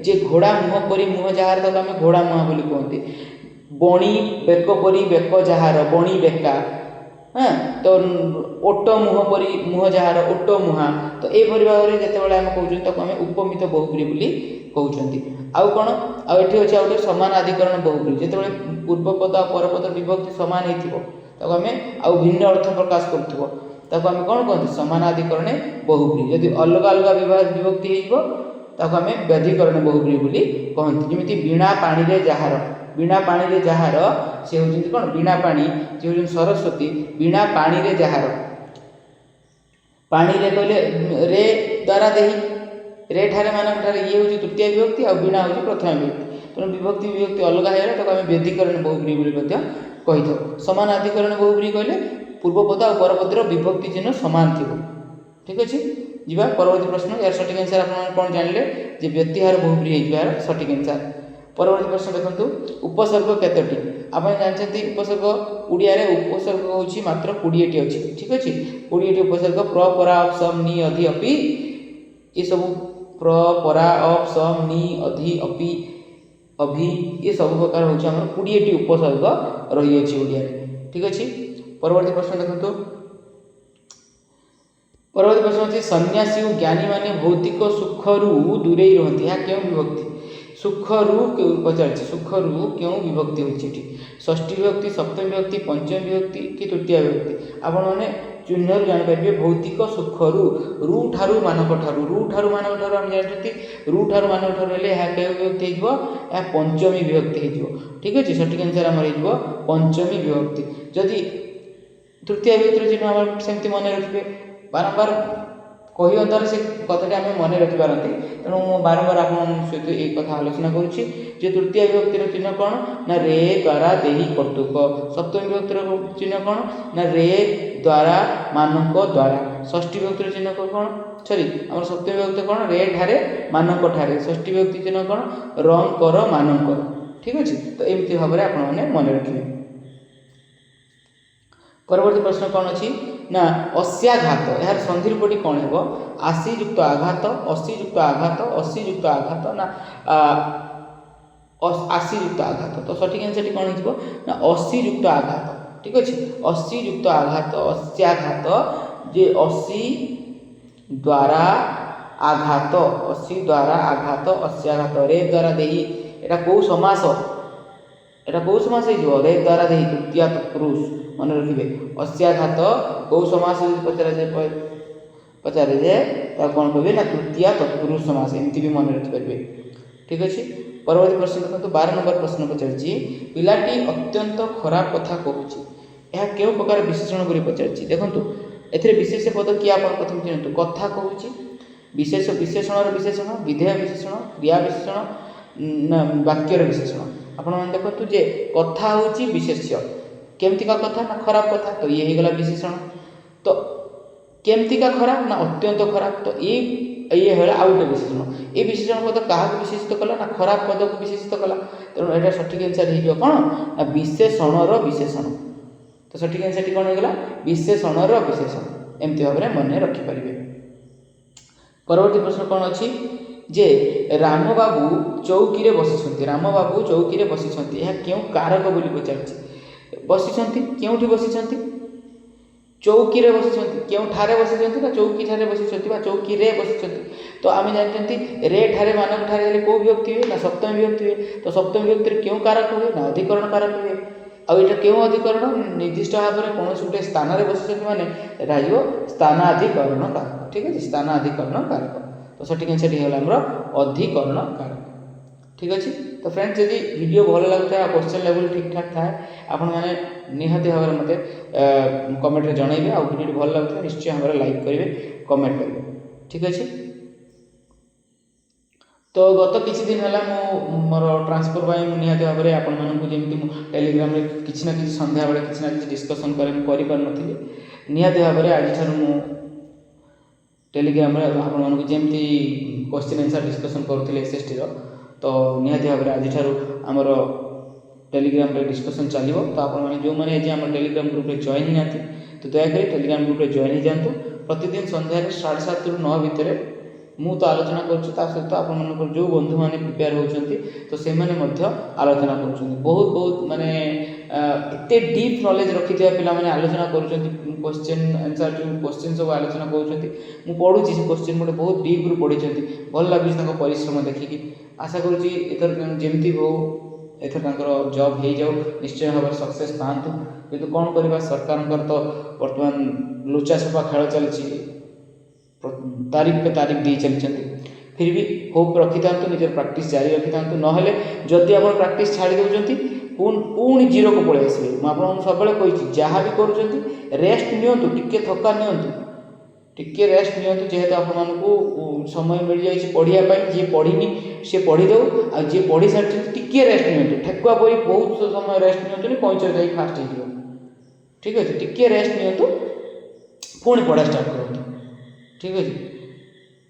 ଯେ ଘୋଡ଼ା ମୁହଁ ପରି ମୁହଁ ଯାହାର, ତାକୁ ଆମେ ଘୋଡ଼ା ମୁହାଁ ବୋଲି କୁହନ୍ତି। ବଣି ବେକ ପରି ବେକ ଯାହାର, ବଣି ବେକା। ହଁ, ତ ଓଟ ମୁହଁ ପରି ମୁହଁ ଯାହାର, ଓଟ ମୁହାଁ। ତ ଏହିପରି ଭାବରେ ଯେତେବେଳେ ଆମେ କହୁଛନ୍ତି, ତାକୁ ଆମେ ଉପମିତ ବହୁବ୍ରୀହି ବୋଲି କହୁଛନ୍ତି। ଆଉ କ'ଣ? ଆଉ ଏଠି ଅଛି ଆଉ ଗୋଟେ ସମାନାଧିକରଣ ବହୁବ୍ରୀହି। ଯେତେବେଳେ ପୂର୍ବପଦ ଆଉ ପରପଦ ବିଭକ୍ତି ସମାନ ହେଇଥିବ, ତାକୁ ଆମେ ଆଉ ଭିନ୍ନ ଅର୍ଥ ପ୍ରକାଶ କରୁଥିବ, ତାକୁ ଆମେ କ'ଣ କହନ୍ତି? ସମାନାଧିକରଣେ ବହୁବ୍ରୀହି। ଯଦି ଅଲଗା ଅଲଗା ବିଭକ୍ତି ହେଇଯିବ, ତାକୁ ଆମେ ବ୍ୟଧିକରଣ ବହୁବ୍ରୀହି ବୋଲି କହନ୍ତି। ଯେମିତି ବୀଣା ପାଣିରେ ଯାହାର, ବୀଣା ପାଣିରେ ଯାହାର, ସେ ହେଉଛନ୍ତି କ'ଣ? ବୀଣା ପାଣି, ସେ ହେଉଛନ୍ତି ସରସ୍ୱତୀ। ବୀଣା ପାଣିରେ ଯାହାର, ପାଣିରେ କହିଲେ ରେ ଦ୍ୱାରା ଦେହି, ରେ ଠାରେ ମାନଙ୍କ ଠାରେ, ଇଏ ହେଉଛି ତୃତୀୟ ବିଭକ୍ତି ଆଉ ବୀଣା ହେଉଛି ପ୍ରଥମ ବିଭକ୍ତି। ତେଣୁ ବିଭକ୍ତି ବିଭକ୍ତି ଅଲଗା ହେଇଗଲା, ତାକୁ ଆମେ ବ୍ୟଧିକରଣ ବହୁବ୍ରୀହି ବୋଲି ମଧ୍ୟ କହିଥାଉ। ସମାନାଧିକରଣ ବହୁବ୍ରୀହି କହିଲେ ପୂର୍ବପଦ ଆଉ ପରପଦର ବିଭକ୍ତି ଚିହ୍ନ ସମାନ ଥିବ। ଠିକ୍ ଅଛି, ଯିବା ପରବର୍ତ୍ତୀ ପ୍ରଶ୍ନ। ଏହାର ସଠିକ୍ ଆନ୍ସର୍ ଆପଣମାନେ କ'ଣ ଜାଣିଲେ ଯେ ବ୍ୟତିହାର ବହୁବ୍ରୀହି ହେଇଯିବ ଏହାର ସଠିକ୍ ଆନ୍ସର୍। ପରବର୍ତ୍ତୀ ପ୍ରଶ୍ନ ଦେଖନ୍ତୁ। ଉପସର୍ଗ କେତୋଟି? ଆପଣ ଜାଣିଛନ୍ତି ଉପସର୍ଗ, ଓଡ଼ିଆରେ ଉପସର୍ଗ ହେଉଛି ମାତ୍ର 20ଟି ଅଛି। ଠିକ୍ ଅଛି, 20ଟି ଉପସର୍ଗ, ପ୍ର, ପରା, ଅପ୍, ସମ୍, ନି, ଅଧି, ଅପି, ଏସବୁ ପ୍ର, ପରା, ଅପ୍, ସମ୍, ନି, ଅଧି, ଅପି, ଅଭି, ଏ ସବୁ ପ୍ରକାର ହେଉଛି ଆମର 20ଟି ଉପସର୍ଗ ରହିଅଛି ଓଡ଼ିଆରେ। ଠିକ୍ ଅଛି, ପରବର୍ତ୍ତୀ ପ୍ରଶ୍ନ ଦେଖନ୍ତୁ। ପରବର୍ତ୍ତୀ ପ୍ରଶ୍ନ ଅଛି, ସନ୍ନ୍ୟାସୀ ଓ ଜ୍ଞାନୀମାନେ ଭୌତିକ ସୁଖରୁ ଦୂରେଇ ରୁହନ୍ତି, ଏହା କେଉଁ ବିଭକ୍ତି? ସୁଖରୁ ପଚାରିଛି, ସୁଖରୁ କେଉଁ ବିଭକ୍ତି ହୋଇଛି ଏଠି? ଷଷ୍ଠୀ ବିଭକ୍ତି, ସପ୍ତମୀ ବିଭକ୍ତି, ପଞ୍ଚମୀ ବିଭକ୍ତି କି ତୃତୀୟ ବିଭକ୍ତି? ଆପଣମାନେ ଚିହ୍ନରୁ ଜାଣିପାରିବେ, ଭୌତିକ ସୁଖରୁ, ରୁ ଠାରୁ ମାନଙ୍କ ଠାରୁ, ରୁ ଠାରୁ ମାନଙ୍କ ଠାରୁ, ଆମେ ଜାଣିଛନ୍ତି ରୁ ଠାରୁ ମାନଙ୍କ ଠାରୁ ହେଲେ ଏହା କେଉଁ ବିଭକ୍ତି ହେଇଯିବ? ଏହା ପଞ୍ଚମୀ ବିଭକ୍ତି ହେଇଯିବ। ଠିକ୍ ଅଛି, ସଠିକ୍ ଆନ୍ସର୍ ଆମର ହେଇଯିବ ପଞ୍ଚମୀ ବିଭକ୍ତି। ଯଦି ତୃତୀୟ ବିଭକ୍ତିର ଚିହ୍ନ ଆମର ସେମିତି ମନେ ରଖିବେ, ବାରମ୍ବାର କହିବା ଦ୍ୱାରା ସେ କଥାଟି ଆମେ ମନେ ରଖିପାରନ୍ତି। ତେଣୁ ମୁଁ ବାରମ୍ବାର ଆପଣଙ୍କ ସହିତ ଏଇ କଥା ଆଲୋଚନା କରୁଛି ଯେ ତୃତୀୟ ବିଭକ୍ତିର ଚିହ୍ନ କ'ଣ ନା ରେ ଦ୍ୱାରା ଦେହି କର୍ତ୍ତୃକ। ସପ୍ତମୀ ବିଭକ୍ତିର ଚିହ୍ନ କ'ଣ ନା ରେ ଦ୍ୱାରା ମାନଙ୍କ ଦ୍ୱାରା। ଷଷ୍ଠୀ ବିଭକ୍ତିର ଚିହ୍ନ କ'ଣ? ସରି, ଆମର ସପ୍ତମୀ ବିଭକ୍ତି କ'ଣ? ରେ ଠାରେ ମାନଙ୍କ ଠାରେ। ଷଷ୍ଠୀ ବିଭକ୍ତି ଚିହ୍ନ କ'ଣ? ରଙ୍କର ମାନଙ୍କର। ଠିକ୍ ଅଛି, ତ ଏମିତି ଭାବରେ ଆପଣମାନେ ମନେ ରଖିବେ। ପରବର୍ତ୍ତୀ ପ୍ରଶ୍ନ କ'ଣ ଅଛି? ନା ଅସ୍ୟାଘାତ, ଏହାର ସନ୍ଧି ରୂପଟି କ'ଣ ହେବ? ଆଶି ଯୁକ୍ତ ଆଘାତ, ଅଶୀ ଯୁକ୍ତ ଆଘାତ, ଅଶୀ ଯୁକ୍ତ ଆଘାତ ନା ଆଶି ଯୁକ୍ତ ଆଘାତ? ତ ସଠିକ୍ ଆନ୍ସର୍ଟି କ'ଣ ହେଇଯିବ ନା ଅଶୀ ଯୁକ୍ତ ଆଘାତ। ଠିକ୍ ଅଛି, ଅଶୀ ଯୁକ୍ତ ଆଘାତ, ଅସ୍ୟାଘାତ, ଯେ ଅଶୀ ଦ୍ୱାରା ଆଘାତ, ଅଶୀ ଦ୍ୱାରା ଆଘାତ, ଅସ୍ୟାଘାତ। ରେ ଦ୍ୱାରା ଦେହି, ଏଇଟା କେଉଁ ସମାସ? ଏଇଟା କେଉଁ ସମାସ ହେଇଯିବ? ରେ ଦ୍ୱାରା ଦେହି, ତୃତୀୟା ତତ୍ପୁରୁଷ, ମନେ ରଖିବେ। ଅସ୍ୟାଘାତ କେଉଁ ସମାସ ଯଦି ପଚରାଯାଏ, ପଚାରାଯାଏ, ତାକୁ କ'ଣ କହିବେ ନା ତୃତୀୟା ତତ୍ପୁରୁଷ ସମାସ, ଏମିତି ବି ମନେ ରଖିପାରିବେ। ଠିକ୍ ଅଛି, ପରବର୍ତ୍ତୀ ପ୍ରଶ୍ନ ଦେଖନ୍ତୁ। 12 ନମ୍ବର ପ୍ରଶ୍ନ ପଚାରିଛି, ପିଲାଟି ଅତ୍ୟନ୍ତ ଖରାପ କଥା କହୁଛି, ଏହା କେଉଁ ପ୍ରକାର ବିଶେଷଣ ବୋଲି ପଚାରିଛି। ଦେଖନ୍ତୁ, ଏଥିରେ ବିଶେଷ ପଦ କିଏ ଆପଣ ପ୍ରଥମେ ଚିହ୍ନନ୍ତୁ। କଥା କହୁଛି, ବିଶେଷ, ବିଶେଷଣର ବିଶେଷଣ, ବିଧେୟ ବିଶେଷଣ, କ୍ରିୟା ବିଶେଷଣ ନା ବାକ୍ୟର ବିଶେଷଣ? ଆପଣମାନେ ଦେଖନ୍ତୁ ଯେ କଥା ହେଉଛି ବିଶେଷ୍ୟ। କେମିତିକା କଥା ନା ଖରାପ କଥା, ତ ଇଏ ହେଇଗଲା ବିଶେଷଣ। ତ କେମିତିକା ଖରାପ ନା ଅତ୍ୟନ୍ତ ଖରାପ, ତ ଇଏ ହେଲା ଆଉ ଗୋଟେ ବିଶେଷଣ। ଏ ବିଶେଷଣ ପଦ କାହାକୁ ବିଶେଷିତ କଲା ନା ଖରାପ ପଦକୁ ବିଶେଷିତ କଲା। ତେଣୁ ଏଇଟା ସଠିକ୍ ଆନ୍ସର୍ ହେଇଯିବ କ'ଣ ନା ବିଶେଷଣର ବିଶେଷଣ। ତ ସଠିକ୍ ଆନ୍ସର୍ଟି କ'ଣ ହେଇଗଲା? ବିଶେଷଣର ବିଶେଷଣ। ଏମିତି ଭାବରେ ମନେ ରଖିପାରିବେ। ପରବର୍ତ୍ତୀ ପ୍ରଶ୍ନ କ'ଣ ଅଛି ଯେ ରାମବାବୁ ଚୌକିରେ ବସିଛନ୍ତି, ରାମବାବୁ ଚୌକିରେ ବସିଛନ୍ତି, ଏହା କେଉଁ କାରକ ବୋଲି ପଚାରିଛି। ବସିଛନ୍ତି, କେଉଁଠି ବସିଛନ୍ତି? ଚୌକିରେ ବସିଛନ୍ତି। କେଉଁଠାରେ ବସିଛନ୍ତି ନା ଚୌକିଠାରେ ବସିଛନ୍ତି ବା ଚୌକିରେ ବସିଛନ୍ତି। ତ ଆମେ ଜାଣିଛନ୍ତି ରେ ଠାରେ ମାନଙ୍କ ଠାରେ ହେଲେ କେଉଁ ବିଭକ୍ତି ହୁଏ ନା ସପ୍ତମୀ ବିଭକ୍ତି ହୁଏ। ତ ସପ୍ତମୀ ବିଭକ୍ତିରେ କେଉଁ କାରକ ହୁଏ ନା ଅଧିକରଣ କାରକ ହୁଏ। ଆଉ ଏଇଟା କେଉଁ ଅଧିକରଣ? ନିର୍ଦ୍ଦିଷ୍ଟ ଭାବରେ କୌଣସି ଗୋଟେ ସ୍ଥାନରେ ବସିଛନ୍ତି ମାନେ ଏଇଟା ହେଇଯିବ ସ୍ଥାନାଧିକରଣ କାରକ। ଠିକ୍ ଅଛି, ସ୍ଥାନାଧିକରଣ କାରକ। ତ ସଠିକ୍ ଆନ୍ସର୍ଟି ହେଇଗଲା ଆମର ଅଧିକରଣ କାରକ। ଠିକ୍ ଅଛି, ତ ଫ୍ରେଣ୍ଡ, ଯଦି ଭିଡ଼ିଓ ଭଲ ଲାଗୁଥାଏ ଆଉ କ୍ୱେଶ୍ଚନ୍ ଲେଭେଲ୍ ଠିକ୍ ଠାକ୍ ଥାଏ, ଆପଣମାନେ ନିହାତି ଭାବରେ ମୋତେ କମେଣ୍ଟରେ ଜଣାଇବେ। ଆଉ ଭିଡ଼ିଓଟି ଭଲ ଲାଗୁଥିଲେ ନିଶ୍ଚୟ ଭାବରେ ଲାଇକ୍ କରିବେ, କମେଣ୍ଟ କରିବେ। ଠିକ୍ ଅଛି, ତ ଗତ କିଛି ଦିନ ହେଲା ମୁଁ ମୋର ଟ୍ରାନ୍ସଫର୍ ପାଇଁ ମୁଁ ନିହାତି ଭାବରେ ଆପଣମାନଙ୍କୁ ଯେମିତି ମୁଁ ଟେଲିଗ୍ରାମରେ କିଛି ନା କିଛି ସନ୍ଧ୍ୟାବେଳେ କିଛି ନା କିଛି ଡିସ୍କସନ୍ କରେ, ମୁଁ କରିପାରୁନଥିଲି। ନିହାତି ଭାବରେ ଆଜିଠାରୁ ମୁଁ ଟେଲିଗ୍ରାମରେ ଆପଣମାନଙ୍କୁ ଯେମିତି କ୍ୱେଶ୍ଚିନ୍ ଆନ୍ସର୍ ଡିସ୍କସନ୍ କରୁଥିଲି ଏସ୍ଏସ୍ଟିର, ତ ନିହାତି ଭାବରେ ଆଜିଠାରୁ ଆମର ଟେଲିଗ୍ରାମରେ ଡିସ୍କସନ୍ ଚାଲିବ। ତ ଆପଣମାନେ ଯେଉଁମାନେ ଆଜି ଆମ ଟେଲିଗ୍ରାମ ଗ୍ରୁପ୍ରେ ଜଏନ୍ ହେଇନାହାନ୍ତି, ତ ଦୟାକରି ଟେଲିଗ୍ରାମ ଗ୍ରୁପ୍ରେ ଜଏନ୍ ହେଇଯାଆନ୍ତୁ। ପ୍ରତିଦିନ ସନ୍ଧ୍ୟାରେ 7:30ରୁ 9 ଭିତରେ ମୁଁ ତ ଆଲୋଚନା କରୁଛି, ତା ସହିତ ଆପଣମାନଙ୍କର ଯେଉଁ ବନ୍ଧୁମାନେ ପ୍ରିପେୟାର ହେଉଛନ୍ତି ତ ସେମାନେ ମଧ୍ୟ ଆଲୋଚନା କରୁଛନ୍ତି। ବହୁତ ବହୁତ ମାନେ ଏତେ ଡିପ୍ ନଲେଜ୍ ରଖିଥିବା ପିଲାମାନେ ଆଲୋଚନା କରୁଛନ୍ତି। କ୍ୱେଶ୍ଚିନ୍ ଆନ୍ସର୍ ଯେଉଁ କ୍ୱେଶ୍ଚିନ୍ ସବୁ ଆଲୋଚନା କରୁଛନ୍ତି, ମୁଁ ପଢ଼ୁଛି ସେ କ୍ୱେଶ୍ଚିନ୍ ଗୋଟେ ବହୁତ ଡିପ୍ରୁ ପଢ଼ିଛନ୍ତି। ଭଲ ଲାଗୁଛି ତାଙ୍କ ପରିଶ୍ରମ ଦେଖିକି। ଆଶା କରୁଛି ଏଥର ଯେମିତି ହଉ ଏଥର ତାଙ୍କର ଜବ୍ ହେଇଯାଉ, ନିଶ୍ଚୟ ଭାବରେ ସକ୍ସେସ୍ ପାଆନ୍ତୁ। କିନ୍ତୁ କ'ଣ କରିବା, ସରକାରଙ୍କର ତ ବର୍ତ୍ତମାନ ଲୁଚା ଛପା ଖେଳ ଚାଲିଛି, ତାରିଖ ପେ ତାରିଖ ଦେଇ ଚାଲିଛନ୍ତି। ଫିର୍ ବି ହୋପ୍ ରଖିଥାନ୍ତୁ, ନିଜର ପ୍ରାକ୍ଟିସ୍ ଜାରି ରଖିଥାନ୍ତୁ। ନହେଲେ ଯଦି ଆପଣ ପ୍ରାକ୍ଟିସ୍ ଛାଡ଼ି ଦେଉଛନ୍ତି, ପୁଣି ଜିରୋକୁ ପଳେଇ ଆସିବେ। ମୁଁ ଆପଣଙ୍କୁ ସବୁବେଳେ କହିଛି, ଯାହା ବି କରୁଛନ୍ତି ରେଷ୍ଟ ନିଅନ୍ତୁ, ଟିକେ ଥକା ନିଅନ୍ତୁ, ଟିକେ ରେଷ୍ଟ ନିଅନ୍ତୁ। ଯେହେତୁ ଆପଣମାନଙ୍କୁ ସମୟ ମିଳିଯାଇଛି ପଢ଼ିବା ପାଇଁ, ଯିଏ ପଢ଼ିନି ସିଏ ପଢ଼ିଦେଉ, ଆଉ ଯିଏ ପଢ଼ି ସାରିଛନ୍ତି ଟିକିଏ ରେଷ୍ଟ ନିଅନ୍ତୁ। ଠେକୁଆ ପରି ବହୁତ ସମୟ ରେଷ୍ଟ ନିଅନ୍ତୁନି, କଇଁଚରେ ଯାଇକି ଫାଷ୍ଟ ହେଇଯିବ। ଠିକ୍ ଅଛି, ଟିକିଏ ରେଷ୍ଟ ନିଅନ୍ତୁ, ପୁଣି ପଢ଼ା ଷ୍ଟାର୍ଟ କରନ୍ତୁ। ଠିକ୍ ଅଛି,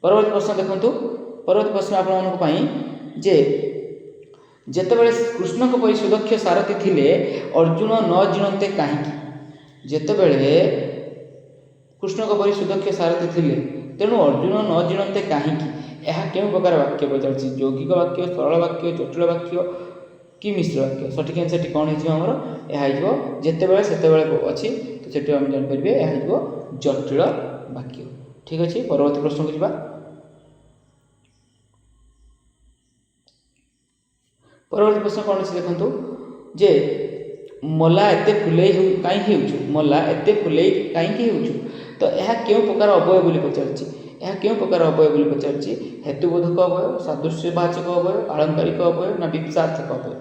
ପରବର୍ତ୍ତୀ ପ୍ରଶ୍ନ ଦେଖନ୍ତୁ। ପରବର୍ତ୍ତୀ ପ୍ରଶ୍ନ ଆପଣମାନଙ୍କ ପାଇଁ ଯେ ଯେତେବେଳେ କୃଷ୍ଣଙ୍କ ପରି ସୁଦକ୍ଷ ସାରଥୀ ଥିଲେ, ଅର୍ଜୁନ ନ ଜିଣନ୍ତେ କାହିଁକି? ଯେତେବେଳେ କୃଷ୍ଣଙ୍କ ପରି ସୁଦକ୍ଷ ସାରଥୀ ଥିଲେ, ତେଣୁ ଅର୍ଜୁନ ନ ଜିଣନ୍ତେ କାହିଁକି? ଏହା କେଉଁ ପ୍ରକାର ବାକ୍ୟ ପଚାରିଛି? ଯୌଗିକ ବାକ୍ୟ, ସରଳ ବାକ୍ୟ, ଜଟିଳ ବାକ୍ୟ କି ମିଶ୍ର ବାକ୍ୟ? ସଠିକ୍ ଆନ୍ସର୍ଟି କ'ଣ ହେଇଯିବ ଆମର? ଏହା ହେଇଯିବ ଯେତେବେଳେ ସେତେବେଳେ ଅଛି, ତ ସେଠୁ ଆମେ ଜାଣିପାରିବେ ଏହା ହେଇଯିବ ଜଟିଳ ବାକ୍ୟ। ଠିକ୍ ଅଛି, ପରବର୍ତ୍ତୀ ପ୍ରଶ୍ନକୁ ଯିବା। ପରବର୍ତ୍ତୀ ପ୍ରଶ୍ନ କ'ଣ ଅଛି ଦେଖନ୍ତୁ ଯେ ମଲା ଏତେ ଫୁଲେଇ ହେଉ କାହିଁ ହେଉଛୁ, ମଲା ଏତେ ଫୁଲେଇ କାହିଁକି ହେଉଛୁ? ତ ଏହା କେଉଁ ପ୍ରକାର ଅବ୍ୟୟ ବୋଲି ପଚାରିଛି। ଏହା କେଉଁ ପ୍ରକାର ଅବ୍ୟୟ ବୋଲି ପଚାରିଛି? ହେତୁବୋଧକ ଅବ୍ୟୟ, ସାଦୃଶ୍ୟବାଚକ ଅବ୍ୟୟ, ଆଳଙ୍କାରିକ ଅବ୍ୟୟ ନା ବିପ୍ସାର୍ଥକ ଅବ୍ୟୟ?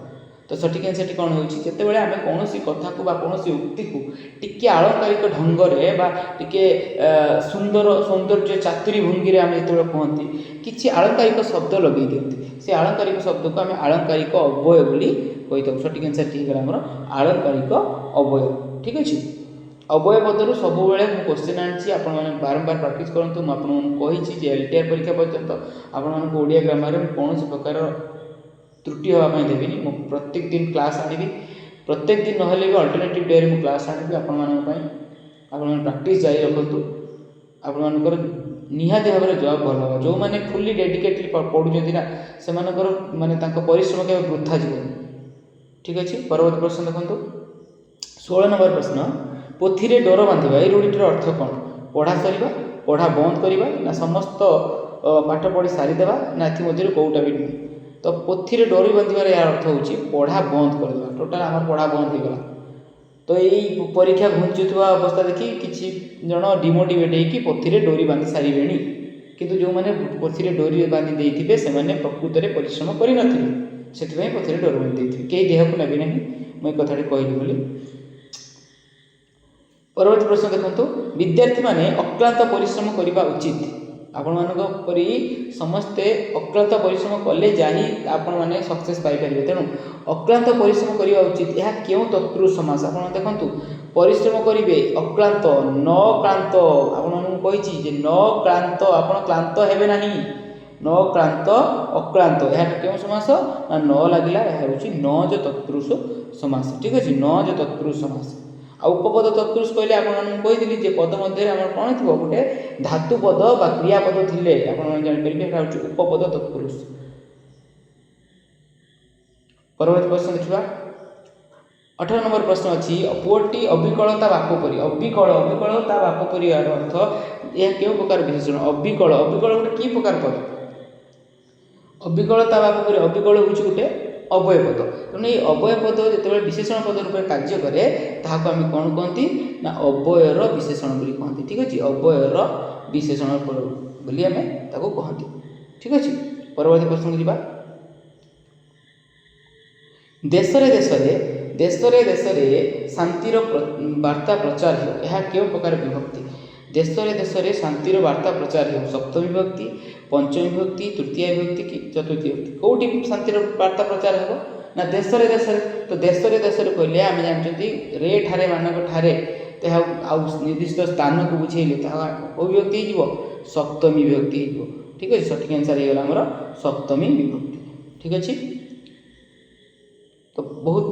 ତ ସଠିକ୍ ଆନ୍ସର୍ଟି କ'ଣ ହେଉଛି? ଯେତେବେଳେ ଆମେ କୌଣସି କଥାକୁ ବା କୌଣସି ଉକ୍ତିକୁ ଟିକେ ଆଳଙ୍କାରିକ ଢଙ୍ଗରେ ବା ଟିକେ ସୁନ୍ଦର ସୌନ୍ଦର୍ଯ୍ୟ ଚାତୁରୀ ଭଙ୍ଗୀରେ ଆମେ ଯେତେବେଳେ କୁହନ୍ତି, କିଛି ଆଳଙ୍କାରିକ ଶବ୍ଦ ଲଗେଇ ଦିଅନ୍ତି, ସେ ଆଳଙ୍କାରିକ ଶବ୍ଦକୁ ଆମେ ଆଳଙ୍କାରିକ ଅବ୍ୟୟ ବୋଲି କହିଥାଉ। ସଠିକ୍ ଆନ୍ସର୍ଟି ହେଇଗଲା ଆମର ଆଳଙ୍କାରିକ ଅବ୍ୟୟ। ଠିକ୍ ଅଛି, ଅବ୍ୟୟ ପଦରୁ ସବୁବେଳେ ମୁଁ କ୍ୱେଶ୍ଚିନ୍ ଆଣିଛି, ଆପଣମାନେ ବାରମ୍ବାର ପ୍ରାକ୍ଟିସ୍ କରନ୍ତୁ। ମୁଁ ଆପଣମାନଙ୍କୁ କହିଛି ଯେ ଏଲ୍ ଟି ଆର୍ ପରୀକ୍ଷା ପର୍ଯ୍ୟନ୍ତ ଆପଣମାନଙ୍କୁ ଓଡ଼ିଆ ଗ୍ରାମାରରେ ମୁଁ କୌଣସି ପ୍ରକାର ତ୍ରୁଟି ହେବା ପାଇଁ ଦେବିନି। ମୁଁ ପ୍ରତ୍ୟେକ ଦିନ କ୍ଲାସ୍ ଆଣିବି, ପ୍ରତ୍ୟେକ ଦିନ ନହେଲେ ବି ଅଲ୍ଟରନେଟିଭ୍ ଡେରେ ମୁଁ କ୍ଲାସ୍ ଆଣିବି ଆପଣମାନଙ୍କ ପାଇଁ। ଆପଣମାନେ ପ୍ରାକ୍ଟିସ୍ ଜାରି ରଖନ୍ତୁ, ଆପଣମାନଙ୍କର ନିହାତି ଭାବରେ ଜବ୍ ଭଲ ହେବ। ଯେଉଁମାନେ ଫୁଲି ଡେଡିକେଟଲି ପଢ଼ୁଛନ୍ତି ନା, ସେମାନଙ୍କର ମାନେ ତାଙ୍କ ପରିଶ୍ରମ କେବେ ବୃଥା ଯିବନି। ଠିକ୍ ଅଛି, ପରବର୍ତ୍ତୀ ପ୍ରଶ୍ନ ଦେଖନ୍ତୁ। 16 ନମ୍ବର ପ୍ରଶ୍ନ, ପୋଥିରେ ଡୋର ବାନ୍ଧିବା ଏଇ ରୂଢ଼ିଟିର ଅର୍ଥ କ'ଣ? ପଢ଼ା ସରିବା, ପଢ଼ା ବନ୍ଦ କରିବା, ନା ସମସ୍ତ ପାଠ ପଢ଼ି ସାରିଦେବା, ନା ଏଥିମଧ୍ୟରୁ କେଉଁଟା ବି ନୁହେଁ? ତ ପୋଥିରେ ଡୋରି ବାନ୍ଧିବାର ଏହାର ଅର୍ଥ ହେଉଛି ପଢ଼ା ବନ୍ଦ କରିଦେବା। ଟୋଟାଲ୍ ଆମର ପଢ଼ା ବନ୍ଦ ହେଇଗଲା। ତ ଏଇ ପରୀକ୍ଷା ଘୁଞ୍ଚୁଥିବା ଅବସ୍ଥା ଦେଖି କିଛି ଜଣ ଡିମୋଟିଭେଟ୍ ହେଇକି ପୋଥିରେ ଡୋରି ବାନ୍ଧି ସାରିବେଣି, କିନ୍ତୁ ଯେଉଁମାନେ ପୋଥିରେ ଡୋରି ବାନ୍ଧି ଦେଇଥିବେ ସେମାନେ ପ୍ରକୃତରେ ପରିଶ୍ରମ କରିନଥିବେ, ସେଥିପାଇଁ ପୋଥିରେ ଡୋରି ବାନ୍ଧି ଦେଇଥିବେ। କେହି ଦେହକୁ ନେବେ ନାହିଁ ମୁଁ ଏ କଥାଟି କହିଲି ବୋଲି। ପରବର୍ତ୍ତୀ ପ୍ରଶ୍ନ ଦେଖନ୍ତୁ, ବିଦ୍ୟାର୍ଥୀମାନେ ଅକ୍ଳାନ୍ତ ପରିଶ୍ରମ କରିବା ଉଚିତ। ଆପଣମାନଙ୍କ ପରି ସମସ୍ତେ ଅକ୍ଳାନ୍ତ ପରିଶ୍ରମ କଲେ ଯାଇ ଆପଣମାନେ ସକ୍ସେସ୍ ପାଇପାରିବେ। ତେଣୁ ଅକ୍ଳାନ୍ତ ପରିଶ୍ରମ କରିବା ଉଚିତ, ଏହା କେଉଁ ତତ୍ପୁରୁଷ ସମାସ? ଆପଣ ଦେଖନ୍ତୁ, ପରିଶ୍ରମ କରିବେ, ଅକ୍ଳାନ୍ତ, ନ କ୍ଳାନ୍ତ। ଆପଣମାନଙ୍କୁ କହିଛି ଯେ ନ କ୍ଳାନ୍ତ, ଆପଣ କ୍ଳାନ୍ତ ହେବେ ନାହିଁ। ନ କ୍ଳାନ୍ତ, ଅକ୍ଳାନ୍ତ, ଏହା କେଉଁ ସମାସ? ନା ନ ଲାଗିଲା, ଏହା ହେଉଛି ନ ଜ ତତ୍ପୁରୁଷ ସମାସ। ଠିକ୍ ଅଛି, ନ ଜ ତତ୍ପୁରୁଷ ସମାସ। ଆଉ ଉପପଦ ତତ୍ପୁରୁଷ କହିଲେ ଆପଣମାନଙ୍କୁ କହିଥିଲି ଯେ ପଦ ମଧ୍ୟରେ ଆମର କ'ଣ ଥିବ, ଗୋଟେ ଧାତୁ ପଦ ବା କ୍ରିୟାପଦ ଥିଲେ ଆପଣମାନେ ଜାଣିପାରିବେ ଏଇଟା ହେଉଛି ଉପପଦ ତତ୍ପୁରୁଷ। ପରବର୍ତ୍ତୀ ପ୍ରଶ୍ନ ଦେଖିବା। 18 ନମ୍ବର ପ୍ରଶ୍ନ ଅଛି, ପୁଅଟି ଅବିକଳ ତା ବାପ ପରି। ଅବିକଳ, ଅବିକଳ ତା ବାପ ପରି, ଏହାର ଅର୍ଥ ଏହା କେଉଁ ପ୍ରକାର ବିଶେଷଣ? ଅବିକଳ, ଅବିକଳ ଗୋଟେ କି ପ୍ରକାର ପଦ? ଅବିକଳ ତା ବାପ ପରି, ଅବିକଳ ହେଉଛି ଗୋଟେ ଅବ୍ୟୟ ପଦ। ତେଣୁ ଏଇ ଅବ୍ୟୟ ପଦ ଯେତେବେଳେ ବିଶେଷଣ ପଦ ରୂପରେ କାର୍ଯ୍ୟ କରେ ତାହାକୁ ଆମେ କ'ଣ କହନ୍ତି ନା ଅବ୍ୟୟର ବିଶେଷଣ ବୋଲି କହନ୍ତି। ଠିକ୍ ଅଛି, ଅବ୍ୟୟର ବିଶେଷଣ ବୋଲି ଆମେ ତାକୁ କହନ୍ତି। ଠିକ୍ ଅଛି, ପରବର୍ତ୍ତୀ ପ୍ରଶ୍ନକୁ ଯିବା। ଦେଶରେ ଦେଶରେ, ଦେଶରେ ଦେଶରେ ଶାନ୍ତିର ବାର୍ତ୍ତା ପ୍ରଚାର ହେଉ, ଏହା କେଉଁ ପ୍ରକାର ବିଭକ୍ତି? ଦେଶରେ ଦେଶରେ ଶାନ୍ତିର ବାର୍ତ୍ତା ପ୍ରଚାର ହେଉ, ସପ୍ତମୀ ବିଭକ୍ତି, ପଞ୍ଚମୀ ବିଭକ୍ତି, ତୃତୀୟା ବିଭକ୍ତି କି ଚତୁର୍ଥୀ ବିଭକ୍ତି? କେଉଁଠି ଶାନ୍ତିର ବାର୍ତ୍ତା ପ୍ରଚାର ହେବ ନା ଦେଶରେ ଦେଶରେ? ତ ଦେଶରେ ଦେଶରେ କହିଲେ ଆମେ ଜାଣିଛନ୍ତି ରେ ଠାରେ ମାନଙ୍କ ଠାରେ, ଏହା ଆଉ ନିର୍ଦ୍ଦିଷ୍ଟ ସ୍ଥାନକୁ ବୁଝେଇଲେ ତାହା କେଉଁ ବିଭକ୍ତି ହେଇଯିବ? ସପ୍ତମୀ ବିଭକ୍ତି ହେଇଯିବ। ଠିକ୍ ଅଛି, ସଠିକ୍ ଆନ୍ସର୍ ହେଇଗଲା ଆମର ସପ୍ତମୀ ବିଭକ୍ତି। ଠିକ୍ ଅଛି, ତ ବହୁତ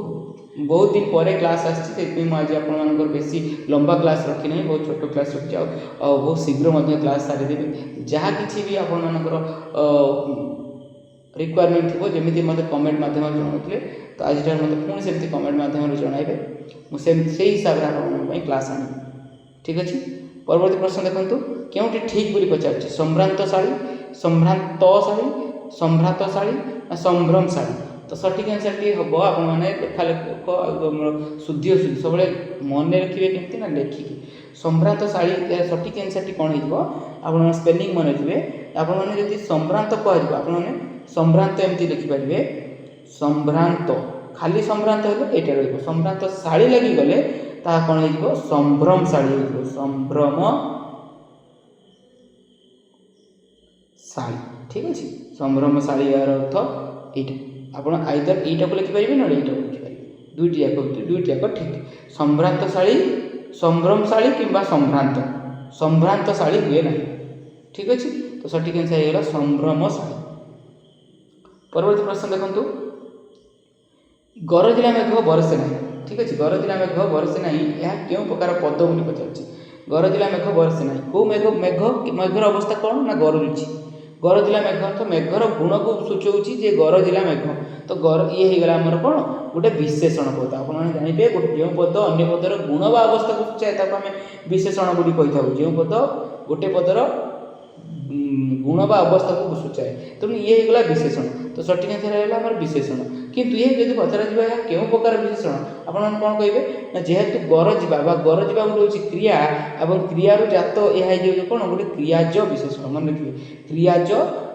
ବହୁତ ଦିନ ପରେ କ୍ଲାସ୍ ଆସିଛି, ସେଥିପାଇଁ ମୁଁ ଆଜି ଆପଣମାନଙ୍କର ବେଶୀ ଲମ୍ବା କ୍ଲାସ୍ ରଖିନାହିଁ, ବହୁତ ଛୋଟ କ୍ଲାସ୍ ରଖିଛି। ଆଉ ବହୁତ ଶୀଘ୍ର ମଧ୍ୟ କ୍ଲାସ୍ ସାରିଦେବି। ଯାହା କିଛି ବି ଆପଣମାନଙ୍କର ରିକ୍ୱାରମେଣ୍ଟ ଥିବ, ଯେମିତି ମୋତେ କମେଣ୍ଟ ମାଧ୍ୟମରେ ଜଣାଉଥିଲେ, ତ ଆଜିଠାରୁ ମୋତେ ପୁଣି ସେମିତି କମେଣ୍ଟ ମାଧ୍ୟମରେ ଜଣାଇବେ, ମୁଁ ସେଇ ହିସାବରେ ଆପଣମାନଙ୍କ ପାଇଁ କ୍ଲାସ୍ ଆଣିବି। ଠିକ୍ ଅଛି, ପରବର୍ତ୍ତୀ ପ୍ରଶ୍ନ ଦେଖନ୍ତୁ, କେଉଁଠି ଠିକ୍ ବୋଲି ପଚାରୁଛି? ସମ୍ଭ୍ରାନ୍ତଶାଳୀ, ସମ୍ଭ୍ରାନ୍ତଶାଳୀ, ସମ୍ଭ୍ରାତଶାଳୀ ନା ସମ୍ଭ୍ରମଶାଳୀ? ତ ସଠିକ୍ ଆନ୍ସର୍ଟି ହେବ ଆପଣମାନେ ଲେଖା ଲେଖକ ଆଉ ଆମର ଶୁଦ୍ଧି ଅଶୁଦ୍ଧି ସବୁବେଳେ ମନେ ରଖିବେ କେମିତି ନା ଲେଖିକି। ସମ୍ଭ୍ରାନ୍ତଶାଳୀ, ଏହାର ସଠିକ୍ ଆନ୍ସର୍ଟି କ'ଣ ହେଇଯିବ? ଆପଣମାନେ ସ୍ପେଲିଂ ମନେ ରଖିବେ। ଆପଣମାନେ ଯଦି ସମ୍ଭ୍ରାନ୍ତ କୁହାଯିବ, ଆପଣମାନେ ସମ୍ଭ୍ରାନ୍ତ ଏମିତି ଲେଖିପାରିବେ, ସମ୍ଭ୍ରାନ୍ତ, ଖାଲି ସମ୍ଭ୍ରାନ୍ତ ହେଲେ ଏଇଟା ରହିବ। ସମ୍ଭ୍ରାନ୍ତଶାଳୀ ଲାଗିଗଲେ ତାହା କ'ଣ ହେଇଯିବ? ସମ୍ଭ୍ରମଶାଳୀ ହେଇଯିବ, ସମ୍ଭ୍ରମଶାଳୀ। ଠିକ୍ ଅଛି, ସମ୍ଭ୍ରମଶାଳୀ ଏହାର ଅର୍ଥ ଏଇଟା। ଆପଣ ଆଇଦର ଏଇଟାକୁ ଲେଖିପାରିବେ ନହେଲେ ଏଇଟାକୁ ଲେଖିପାରିବେ, ଦୁଇଟି ଯାକ ଠିକ୍। ସମ୍ଭ୍ରାନ୍ତଶାଳୀ, ସମ୍ଭ୍ରମଶାଳୀ କିମ୍ବା ସମ୍ଭ୍ରାନ୍ତ, ସମ୍ଭ୍ରାନ୍ତଶାଳୀ ହୁଏ ନାହିଁ। ଠିକ୍ ଅଛି, ତ ସଠିକ୍ ଆନ୍ସର୍ ହେଇଗଲା ସମ୍ଭ୍ରମଶାଳୀ। ପରବର୍ତ୍ତୀ ପ୍ରଶ୍ନ ଦେଖନ୍ତୁ, ଗରଜିଲା ମେଘ ବରସେ ନାହିଁ। ଠିକ୍ ଅଛି, ଗରଜିଲା ମେଘ ବରସେ ନାହିଁ, ଏହା କେଉଁ ପ୍ରକାର ପଦ ବୋଲି ପଚାରୁଛି? ଗରଜିଲା ମେଘ ବରସେ ନାହିଁ, କେଉଁ ମେଘ? ମେଘ, ମେଘର ଅବସ୍ଥା କ'ଣ ନା ଗରଜୁଛି। ଗରଜିଲା ମେଘ ତ ମେଘର ଗୁଣକୁ ସୂଚଉଛି ଯେ ଗରଜିଲା ମେଘ, ତ ଇଏ ହେଇଗଲା ଆମର କ'ଣ ଗୋଟେ ବିଶେଷଣ ପଦ। ଆପଣମାନେ ଜାଣିବେ ଯେଉଁ ପଦ ଅନ୍ୟ ପଦର ଗୁଣ ବା ଅବସ୍ଥାକୁ ସୂଚାଏ ତାକୁ ଆମେ ବିଶେଷଣ ବୋଲି କହିଥାଉ। ଯେଉଁ ପଦ ଗୋଟେ ପଦର ଗୁଣ ବା ଅବସ୍ଥାକୁ ସୂଚାଏ, ତେଣୁ ଇଏ ହେଇଗଲା ବିଶେଷଣ। ତ ସଠିକ୍ ଆନ୍ସର୍ ହେଇଗଲା ଆମର ବିଶେଷଣ। କିନ୍ତୁ ଇଏ ଯଦି ପଚରାଯିବ ଏହା କେଉଁ ପ୍ରକାର ବିଶେଷଣ, ଆପଣମାନେ କ'ଣ କହିବେ ନା ଯେହେତୁ ଗରଜିବା ବା ଗରଜିବା ଗୋଟେ ହେଉଛି କ୍ରିୟା ଏବଂ କ୍ରିୟାରୁ ଜାତ ଏହା ହେଇଯିବ କ'ଣ ଗୋଟେ କ୍ରିୟାଜ ବିଶେଷଣ। ମନେ ରଖିବେ କ୍ରିୟାଜ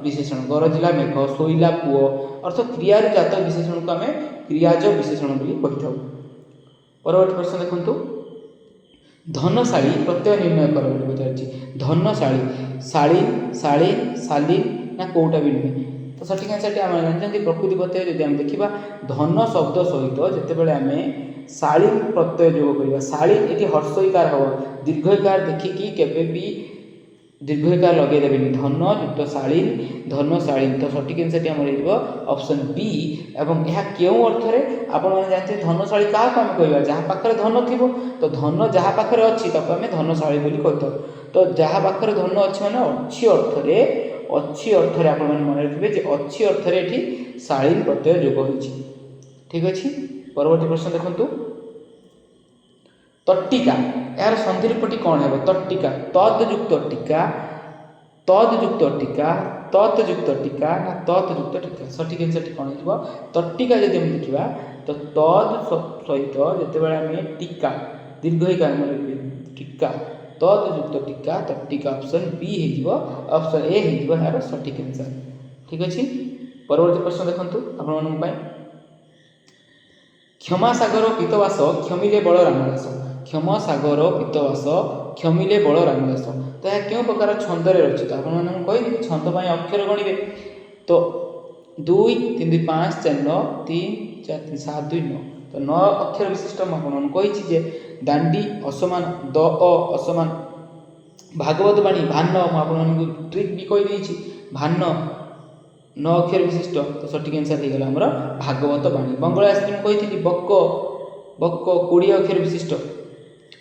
ବିଶେଷଣ। ଗରଜିଲା ମେଘ, ଶୋଇଲା ପୁଅ, ଅର୍ଥ କ୍ରିୟାରୁ ଜାତ ବିଶେଷଣକୁ ଆମେ କ୍ରିୟାଜ ବିଶେଷଣ ବୋଲି କହିଥାଉ। ପରବର୍ତ୍ତୀ ପ୍ରଶ୍ନ ଦେଖନ୍ତୁ, ଧନଶାଳୀ ପ୍ରତ୍ୟୟ ନିର୍ଣ୍ଣୟ କର ବୋଲି ପଚାରିଛି। ଧନଶାଳୀ, ଶାଳୀନ, ଶାଳୀନ, ଶାଲୀନ ନା କେଉଁଟା ବି ନୁହେଁ? ତ ସଠିକ୍ ଆନ୍ସର୍ଟି ଆମେ ଜାଣିଛନ୍ତି ପ୍ରକୃତି ପ୍ରତ୍ୟୟ। ଯଦି ଆମେ ଦେଖିବା ଧନ ଶବ୍ଦ ସହିତ ଯେତେବେଳେ ଆମେ ଶାଳୀନ ପ୍ରତ୍ୟୟ ଯୋଗ କରିବା, ଶାଳୀନ ଏଠି ହର୍ଷଇକାର ହେବ, ଦୀର୍ଘଇକାର ଦେଖିକି କେବେ ବି ଦୀର୍ଘଇକାର ଲଗେଇଦେବେନି। ଧନ ଯୁକ୍ତ ଶାଳୀନ, ଧନଶାଳୀନ। ତ ସଠିକ୍ ଆନ୍ସର୍ଟି ଆମର ହେଇଯିବ ଅପସନ୍ ବି। ଏବଂ ଏହା କେଉଁ ଅର୍ଥରେ? ଆପଣମାନେ ଜାଣିଥିବେ, ଧନଶାଳୀ କାହାକୁ ଆମେ କହିବା? ଯାହା ପାଖରେ ଧନ ଥିବ। ତ ଧନ ଯାହା ପାଖରେ ଅଛି, ତାକୁ ଆମେ ଧନଶାଳୀ ବୋଲି କହିଥାଉ। ତ ଯାହା ପାଖରେ ଧନ ଅଛି, ମାନେ ଅଛି ଅର୍ଥରେ, ଅଛି ଅର୍ଥରେ ଆପଣମାନେ ମନେ ରଖିବେ ଯେ ଅଛି ଅର୍ଥରେ ଏଠି ଶାଳୀନ ପ୍ରତ୍ୟୟ ଯୋଗ ହୋଇଛି। ଠିକ୍ ଅଛି, ପରବର୍ତ୍ତୀ ପ୍ରଶ୍ନ ଦେଖନ୍ତୁ। ତଟିକା, ଏହାର ସନ୍ଧି ରୂପଟି କ'ଣ ହେବ? ତଟିକା, ତଦ୍ ଯୁକ୍ତ ଟୀକା, ତଦ୍ ଯୁକ୍ତ ଟୀକା, ତତ୍ ଯୁକ୍ତ ଟୀକା ନା ତତ୍ ଯୁକ୍ତ ଟୀକା? ସଠିକ୍ ଆନ୍ସର୍ଟି କ'ଣ ହେଇଯିବ? ତଟିକା ଯଦି ଆମେ ଦେଖିବା, ତ ତଦ୍ ସହିତ ଯେତେବେଳେ ଆମେ ଟୀକା, ଦୀର୍ଘଇକାର ମନେ ରଖିବେ, ଟୀକା, ତଦ୍ ଯୁକ୍ତ ଟୀକା, ତଟିକା। ଅପସନ୍ ବି ହେଇଯିବ, ଅପସନ୍ ଏ ହେଇଯିବ ଏହାର ସଠିକ୍ ଆନ୍ସର୍। ଠିକ୍ ଅଛି, ପରବର୍ତ୍ତୀ ପ୍ରଶ୍ନ ଦେଖନ୍ତୁ ଆପଣମାନଙ୍କ ପାଇଁ। କ୍ଷମା ସାଗର ପୀତବାସ କ୍ଷମିଲେ ବଳ ରାମଦାସ। କ୍ଷମା ସାଗର ପୀତବାସ କ୍ଷମିଲେ ବଳ ରାମଦାସ। ତ ଏହା କେଉଁ ପ୍ରକାର ଛନ୍ଦରେ ରଚିତ? ଆପଣମାନଙ୍କୁ କହିଦେବି, ଛନ୍ଦ ପାଇଁ ଅକ୍ଷର ଗଣିବେ। ତ 2, 3, 2, 5, 4, 9, 3, 4, 3, 7, 2, 9। ତ 9 ଅକ୍ଷର ବିଶିଷ୍ଟ। ମୁଁ ଆପଣମାନଙ୍କୁ କହିଛି ଯେ ଦାଣ୍ଡି ଅସମାନ, ଦ ଅ ଅସମାନ, ଭାଗବତ ବାଣୀ ଭାନ। ମୁଁ ଆପଣମାନଙ୍କୁ ଟ୍ରିକ୍ ବି କହିଦେଇଛି, ଭାନ 9 ଅକ୍ଷର ବିଶିଷ୍ଟ। ତ ସଠିକ୍ ଆନ୍ସର୍ ହେଇଗଲା ଆମର ଭାଗବତ ବାଣୀ। ବଙ୍ଗଳା ଆସିଲେ ମୁଁ କହିଥିଲି ବକ, ବକ 20 ଅକ୍ଷର ବିଶିଷ୍ଟ।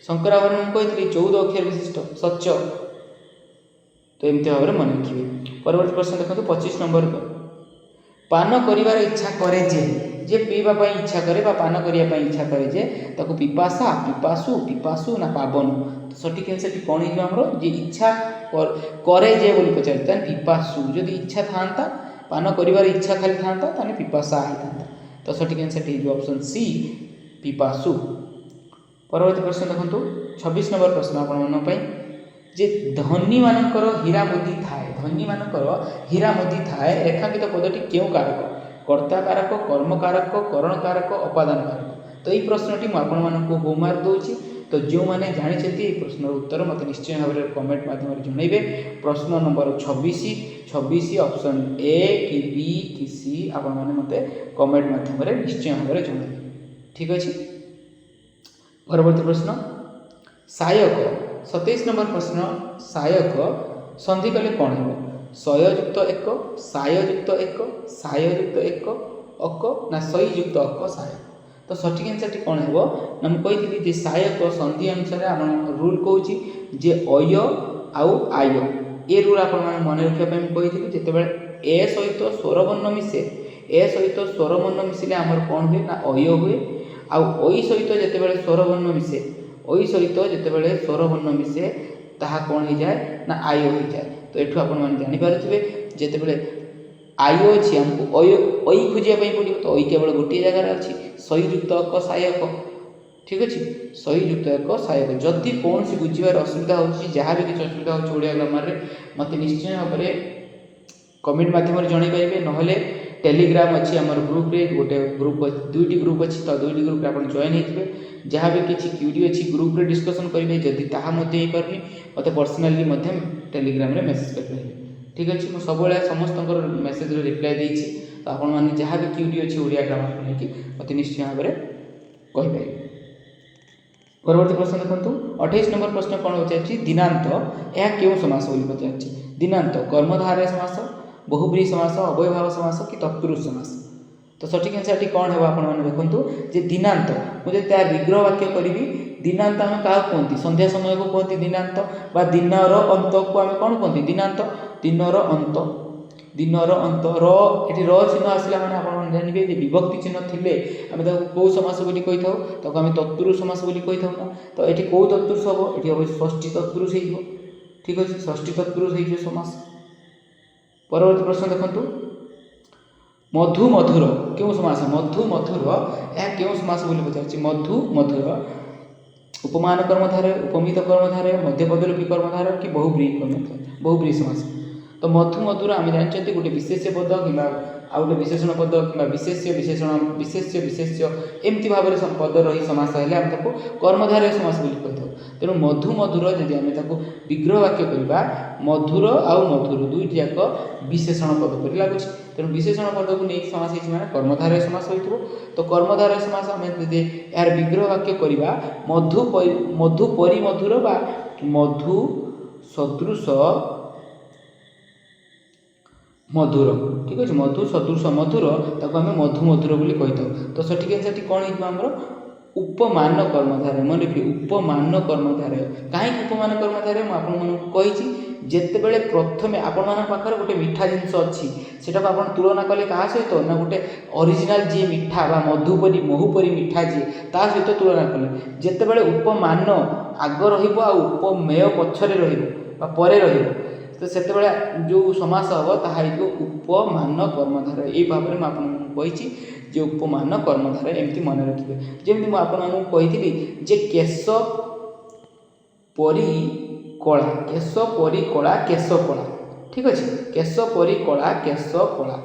ଶଙ୍କରାଭରଣ ମୁଁ କହିଥିଲି 14 ଅକ୍ଷର ବିଶିଷ୍ଟ ସଚ। ତ ଏମିତି ଭାବରେ ମନେ ରଖିବେ। ପରବର୍ତ୍ତୀ ପ୍ରଶ୍ନ ଦେଖନ୍ତୁ, 25 ନମ୍ବର। ପାନ କରିବାର ଇଚ୍ଛା କରେ ଯେ, ଯେ ପିଇବା ପାଇଁ ଇଚ୍ଛା କରେ ବା ପାନ କରିବା ପାଇଁ ଇଚ୍ଛା କରେ ଯେ, ତାକୁ ପିପାସା, ପିପାସୁ, ପିପାସୁ ନା ପାବନ? ତ ସଠିକ୍ ଆନ୍ସର୍ଟି କ'ଣ ହେଇଯିବ ଆମର? ଯେ ଇଚ୍ଛା କରେ ଯେ ବୋଲି ପଚାରିଛି, ତାହେଲେ ପିପାସୁ। ଯଦି ଇଚ୍ଛା ଥାନ୍ତା, ପାନ କରିବାର ଇଚ୍ଛା ଖାଲି ଥାନ୍ତା, ତାହେଲେ ପିପାସା ହେଇଥାନ୍ତା। ତ ସଠିକ୍ ଆନ୍ସର୍ଟି ହେଇଯିବ ଅପସନ୍ ସି, ପିପାସୁ। ପରବର୍ତ୍ତୀ ପ୍ରଶ୍ନ ଦେଖନ୍ତୁ, 26 ନମ୍ବର ପ୍ରଶ୍ନ ଆପଣମାନଙ୍କ ପାଇଁ ଯେ ଧନୀମାନଙ୍କର ହୀରା ମୁଦି ଥାଏ, ଧନୀମାନଙ୍କର ହୀରା ମୁଦି ଥାଏ, ରେଖାଙ୍କିତ ପଦଟି କେଉଁ କାରକ? କର୍ତ୍ତା କାରକ, କର୍ମ କାରକ, କରଣ କାରକ, ଅପାଦାନ କାରକ? ତ ଏଇ ପ୍ରଶ୍ନଟି ମୁଁ ଆପଣମାନଙ୍କୁ ହୋମୱାର୍କ ଦେଉଛି। ତ ଯେଉଁମାନେ ଜାଣିଛନ୍ତି ଏଇ ପ୍ରଶ୍ନର ଉତ୍ତର, ମୋତେ ନିଶ୍ଚୟ ଭାବରେ କମେଣ୍ଟ ମାଧ୍ୟମରେ ଜଣାଇବେ। ପ୍ରଶ୍ନ ନମ୍ବର 26, 26, ଅପସନ୍ ଏ କି ବି କି ସି, ଆପଣମାନେ ମୋତେ କମେଣ୍ଟ ମାଧ୍ୟମରେ ନିଶ୍ଚୟ ଭାବରେ ଜଣାଇବେ। ଠିକ୍ ଅଛି, ପରବର୍ତ୍ତୀ ପ୍ରଶ୍ନ ଶାୟକ, 27 ନମ୍ବର ପ୍ରଶ୍ନ। ଶାୟକ ସନ୍ଧି କଲେ କ'ଣ ହେବ? ଶୟଯୁକ୍ତ ଏକ, ସାୟଯୁକ୍ତ ଏକ, ସାୟଯୁକ୍ତ ଏକ ଅକ ନା ସଇଯୁକ୍ତ ଅକ ସାୟକ? ତ ସଠିକ୍ ଆନ୍ସର୍ଟି କ'ଣ ହେବ ନା, ମୁଁ କହିଥିଲି ଯେ ଶାୟକ ସନ୍ଧି ଅନୁସାରେ ଆମ ରୁଲ୍ କହୁଛି ଯେ ଅୟ ଆଉ ଆୟ। ଏ ରୁଲ୍ ଆପଣମାନେ ମନେ ରଖିବା ପାଇଁ ମୁଁ କହିଥିଲି। ଯେତେବେଳେ ଏ ସହିତ ସ୍ୱରବର୍ଣ୍ଣ ମିଶେ, ଏ ସହିତ ସ୍ୱରବର୍ଣ୍ଣ ମିଶିଲେ ଆମର କ'ଣ ହୁଏ ନା ଅୟ ହୁଏ। ଆଉ ଐ ସହିତ ଯେତେବେଳେ ସ୍ୱରବର୍ଣ୍ଣ ମିଶେ, ଐ ସହିତ ଯେତେବେଳେ ସ୍ୱରବର୍ଣ୍ଣ ମିଶେ, ତାହା କ'ଣ ହେଇଯାଏ ନା ଆୟ ହେଇଯାଏ। ତ ଏଠୁ ଆପଣମାନେ ଜାଣିପାରୁଥିବେ, ଯେତେବେଳେ ଆୟ ଅଛି, ଆମକୁ ଅୟ ଐ ଖୋଜିବା ପାଇଁ ପଡ଼ିବ। ତ ଐ କେବଳ ଗୋଟିଏ ଜାଗାରେ ଅଛି, ସଇଯୁକ୍ତ ଅକ ସାୟକ। ଠିକ୍ ଅଛି, ସଇଯୁକ୍ତ ଏକ ସାୟକ। ଯଦି କୌଣସି ବୁଝିବାରେ ଅସୁବିଧା ହେଉଛି, ଯାହା ବି କିଛି ଅସୁବିଧା ହେଉଛି ଓଡ଼ିଆ ଗ୍ରାମାରରେ, ମୋତେ ନିଶ୍ଚୟ ଭାବରେ କମେଣ୍ଟ ମାଧ୍ୟମରେ ଜଣାଇ ପାରିବେ। ନହେଲେ ଟେଲିଗ୍ରାମ ଅଛି ଆମର ଗ୍ରୁପରେ, ଗୋଟେ ଗ୍ରୁପ୍, ଦୁଇଟି ଗ୍ରୁପ୍ ଅଛି। ତ ଦୁଇଟି ଗ୍ରୁପରେ ଆପଣ ଜଏନ୍ ହେଇଯିବେ। ଯାହା ବି କିଛି କ୍ୟୁରି ଅଛି, ଗ୍ରୁପରେ ଡିସ୍କସନ୍ କରିବେ। ଯଦି ତାହା ମଧ୍ୟ ହେଇପାରୁନି, ମୋତେ ପର୍ସନାଲି ମଧ୍ୟ ଟେଲିଗ୍ରାମରେ ମେସେଜ୍ କରିପାରିବେ। ଠିକ୍ ଅଛି, ମୁଁ ସବୁବେଳେ ସମସ୍ତଙ୍କର ମେସେଜର ରିପ୍ଲାଏ ଦେଇଛି। ତ ଆପଣମାନେ ଯାହା ବି କ୍ୟୁରି ଅଛି ଓଡ଼ିଆ ଗ୍ରାମାରକୁ ନେଇକି, ମୋତେ ନିଶ୍ଚୟ ଭାବରେ କହିପାରିବେ। ପରବର୍ତ୍ତୀ ପ୍ରଶ୍ନ ଦେଖନ୍ତୁ, 28 ନମ୍ବର ପ୍ରଶ୍ନ କ'ଣ ପଚାରିଛି? ଦିନାନ୍ତ, ଏହା କେଉଁ ସମାସ ବୋଲି ପଚାରିଛି। ଦିନାନ୍ତ କର୍ମଧାରୟ ସମାସ, ବହୁବ୍ରୀହି ସମାସ, ଅବ୍ୟୟୀଭାବ ସମାସ କି ତତ୍ପୁରୁଷ ସମାସ? ତ ସଠିକ୍ ଆନ୍ସର୍ଟି କ'ଣ ହେବ? ଆପଣମାନେ ଦେଖନ୍ତୁ ଯେ ଦିନାନ୍ତ, ମୁଁ ଯଦି ତା ବିଗ୍ରହ ବାକ୍ୟ କରିବି, ଦିନାନ୍ତ ଆମେ କାହାକୁ କୁହନ୍ତି? ସନ୍ଧ୍ୟା ସମୟକୁ କୁହନ୍ତି ଦିନାନ୍ତ, ବା ଦିନର ଅନ୍ତକୁ ଆମେ କ'ଣ କୁହନ୍ତି? ଦିନାନ୍ତ। ଦିନର ଅନ୍ତ, ଦିନର ଅନ୍ତ ର, ଏଠି ର ଚିହ୍ନ ଆସିଲା ମାନେ ଆପଣମାନେ ଜାଣିବେ ଯେ ବିଭକ୍ତି ଚିହ୍ନ ଥିଲେ ଆମେ ତାକୁ କେଉଁ ସମାସ ବୋଲି କହିଥାଉ? ତାକୁ ଆମେ ତତ୍ପୁରୁଷ ସମାସ ବୋଲି କହିଥାଉ ନା? ତ ଏଠି କେଉଁ ତତ୍ପୁରୁଷ ହେବ? ଏଠି ହେବ ଷଷ୍ଠୀ ତତ୍ପୁରୁଷ ହେଇଯିବ। ଠିକ୍ ଅଛି, ଷଷ୍ଠୀ ତତ୍ପୁରୁଷ ହେଇଯିବ ସମାସ। ପରବର୍ତ୍ତୀ ପ୍ରଶ୍ନ ଦେଖନ୍ତୁ। ମଧୁ ମଧୁର କେଉଁ ସମାସ? ମଧୁ ମଧୁର, ଏହା କେଉଁ ସମାସ ବୋଲି ପଚାରିଛି। ମଧୁ ମଧୁର ଉପମାନ କର୍ମଧାରୟ, ଉପମିତ କର୍ମଧାରୟ, ମଧ୍ୟପଦଲୋପୀ କର୍ମଧାରୟ କି ବହୁବ୍ରୀହି କର୍ମଧାରୟ, ବହୁବ୍ରୀହି ସମାସ? ତ ମଧୁ ମଧୁର ଆମେ ଜାଣିଛନ୍ତି, ଗୋଟେ ବିଶେଷ୍ୟ ପଦ କିମ୍ବା ଆଉ ଗୋଟେ ବିଶେଷଣ ପଦ କିମ୍ବା ବିଶେଷ୍ୟ ବିଶେଷଣ, ବିଶେଷ୍ୟ ବିଶେଷ୍ୟ, ଏମିତି ଭାବରେ ପଦ ରହି ସମାସ ହେଲେ ଆମେ ତାକୁ କର୍ମଧାରୟ ସମାସ ବୋଲି କହିଥାଉ। ତେଣୁ ମଧୁ ମଧୁର ଯଦି ଆମେ ତାକୁ ବିଗ୍ରହ ବାକ୍ୟ କରିବା, ମଧୁର ଆଉ ମଧୁର ଦୁଇଟି ଯାକ ବିଶେଷଣ ପଦ ପରି ଲାଗୁଛି। ତେଣୁ ବିଶେଷଣ ପଦକୁ ନେଇକି ସମାସ ହେଇଛି ମାନେ କର୍ମଧାରୟ ସମାସ ହୋଇଥିବ। ତ କର୍ମଧାରୟ ସମାସ, ଆମେ ଯଦି ଏହାର ବିଗ୍ରହ ବାକ୍ୟ କରିବା, ମଧୁ ମଧୁ ପରି ମଧୁର ବା ମଧୁ ସଦୃଶ ମଧୁର। ଠିକ୍ ଅଛି, ମଧୁ ସଦୃଶ ମଧୁର, ତାକୁ ଆମେ ମଧୁ ମଧୁର ବୋଲି କହିଥାଉ। ତ ସଠିକ୍ ଆନ୍ସର୍ଟି କ'ଣ ହେଇଯିବ ଆମର? ଉପମାନ କର୍ମଧାରୟ। ମନେ ରଖିବେ, ଉପମାନ କର୍ମଧାରୟ। କାହିଁକି ଉପମାନ କର୍ମଧାରୟ? ମୁଁ ଆପଣମାନଙ୍କୁ କହିଛି, ଯେତେବେଳେ ପ୍ରଥମେ ଆପଣମାନଙ୍କ ପାଖରେ ଗୋଟେ ମିଠା ଜିନିଷ ଅଛି, ସେଟାକୁ ଆପଣ ତୁଳନା କଲେ କାହା ସହିତ ନା ଗୋଟେ ଅରିଜିନାଲ୍ ଯିଏ ମିଠା ବା ମଧୁ ପରି, ମହୁ ପରି ମିଠା ଯିଏ, ତା ସହିତ ତୁଳନା କଲେ। ଯେତେବେଳେ ଉପମାନ ଆଗ ରହିବ ଆଉ ଉପମେୟ ପଛରେ ରହିବ ବା ପରେ ରହିବ, ତ ସେତେବେଳେ ଯେଉଁ ସମାସ ହେବ ତାହା ହେଇଯିବ ଉପମାନ କର୍ମଧାରୟ। ଏଇ ଭାବରେ ମୁଁ ଆପଣଙ୍କୁ କହିଛି ଯେ ଉପମାନ କର୍ମଧାରୟ ଏମିତି ମନେ ରଖିବେ। ଯେମିତି ମୁଁ ଆପଣମାନଙ୍କୁ କହିଥିଲି ଯେ କେଶ ପରି କଳା, କେଶ ପରି କଳା, କେଶ କଳା। ଠିକ୍ ଅଛି, କେଶ ପରି କଳା, କେଶ କଳା।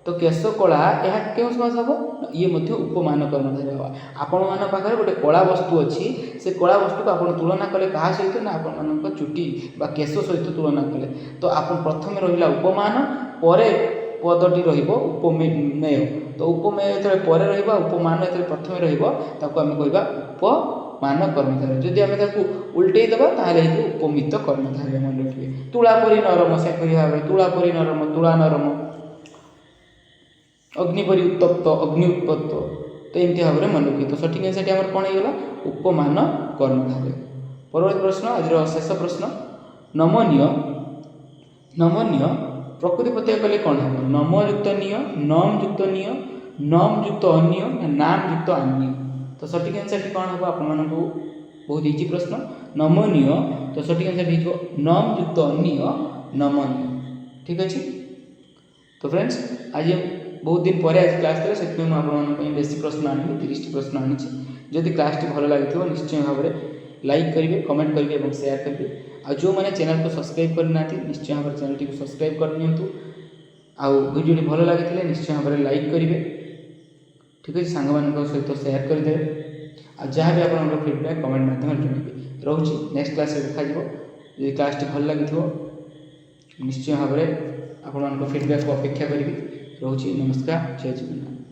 ତ କେଶ କଳା, ଏହା କେଉଁ ସମାସ ହେବ? ଇଏ ମଧ୍ୟ ଉପମାନ କର୍ମଧାରୟ ହେବ। ଆପଣମାନଙ୍କ ପାଖରେ ଗୋଟେ କଳା ବସ୍ତୁ ଅଛି, ସେ କଳା ବସ୍ତୁକୁ ଆପଣ ତୁଳନା କଲେ କାହା ସହିତ ନା ଆପଣମାନଙ୍କ ଚୁଟି ବା କେଶ ସହିତ ତୁଳନା କଲେ। ତ ଆପଣ ପ୍ରଥମେ ରହିଲା ଉପମାନ, ପରେ ପଦଟି ରହିବ ଉପମେୟ। ତ ଉପମେୟ ଯେତେବେଳେ ପରେ ରହିବ, ଉପମାନ ଯେତେବେଳେ ପ୍ରଥମେ ରହିବ, ତାକୁ ଆମେ କହିବା ଉପମାନ କର୍ମଧାରୟ। ଯଦି ଆମେ ତାକୁ ଉଲଟେଇ ଦେବା, ତାହେଲେ ହେଇଯିବ ଉପମିତ କର୍ମଧାରୟ। ମନେ ରଖିବେ, ତୁଳା ପରି ନରମ, ସେପରି ଭାବରେ ତୁଳା ପରି ନରମ, ତୁଳା ନରମ, ଅଗ୍ନି ପରି ଉତ୍ତପ୍ତ, ଅଗ୍ନି ଉତ୍ପତ୍ତ। ତ ଏମିତି ଭାବରେ ମନେ ରଖିବେ। ତ ସଠିକ୍ ଆନ୍ସର୍ଟି ଆମର କ'ଣ ହେଇଗଲା? ଉପମାନ କର୍ମଧାରୟ। ପରବର୍ତ୍ତୀ ପ୍ରଶ୍ନ, ଆଜିର ଶେଷ ପ୍ରଶ୍ନ। ନମନୀୟ, ନମନୀୟ ପ୍ରକୃତି ପ୍ରତ୍ୟୟ କଲେ କ'ଣ ହେବ? ନମ ଯୁକ୍ତ ନିୟ, ନମ ଯୁକ୍ତ ନିୟ, ନମ ଯୁକ୍ତ ଅନ୍ୟ ନା ନାମ ଯୁକ୍ତ ଆନ୍ୟ? ତ ସଠିକ୍ ଆନ୍ସର୍ଟି କ'ଣ ହେବ ଆପଣମାନଙ୍କୁ? ବହୁତ ଇଜି ପ୍ରଶ୍ନ। ନମନୀୟ, ତ ସଠିକ୍ ଆନ୍ସର୍ଟି ହେଇଯିବ ନମ ଯୁକ୍ତ ଅନ୍ୟ, ନମନୀୟ। ଠିକ୍ ଅଛି। ତ ଫ୍ରେଣ୍ଡସ୍, ଆଜି ବହୁତ ଦିନ ପରେ ଆଜି କ୍ଲାସ୍ ଥିଲା, ସେଥିପାଇଁ ମୁଁ ଆପଣମାନଙ୍କ ପାଇଁ ବେଶୀ ପ୍ରଶ୍ନ ଆଣିନି, 30ଟି ପ୍ରଶ୍ନ ଆଣିଛି। ଯଦି କ୍ଲାସ୍ଟି ଭଲ ଲାଗିଥିବ, ନିଶ୍ଚୟ ଭାବରେ ଲାଇକ୍ କରିବେ, କମେଣ୍ଟ କରିବେ ଏବଂ ସେୟାର କରିବେ। ଆଉ ଯେଉଁମାନେ ଚ୍ୟାନେଲକୁ ସବସ୍କ୍ରାଇବ୍ କରିନାହାନ୍ତି, ନିଶ୍ଚୟ ଭାବରେ ଚ୍ୟାନେଲଟିକୁ ସବସ୍କ୍ରାଇବ୍ କରିନିଅନ୍ତୁ। ଆଉ ଭିଡ଼ିଓଟି ଭଲ ଲାଗିଥିଲେ ନିଶ୍ଚୟ ଭାବରେ ଲାଇକ୍ କରିବେ। ଠିକ୍ ଅଛି, ସାଙ୍ଗମାନଙ୍କ ସହିତ ସେୟାର କରିଦେବେ। ଆଉ ଯାହା ବି ଆପଣଙ୍କର ଫିଡ଼ବ୍ୟାକ୍ କମେଣ୍ଟ ମାଧ୍ୟମରେ ଜଣାଇବେ। ରହୁଛି, ନେକ୍ସଟ କ୍ଲାସ୍ରେ ଦେଖାଯିବ। ଯଦି କ୍ଲାସ୍ଟି ଭଲ ଲାଗିଥିବ, ନିଶ୍ଚୟ ଭାବରେ ଆପଣମାନଙ୍କ ଫିଡ଼ବ୍ୟାକ୍କୁ ଅପେକ୍ଷା କରିବି। ରହୁଛି, ନମସ୍କାର, ଜୟ ଜଗନ୍ନାଥ।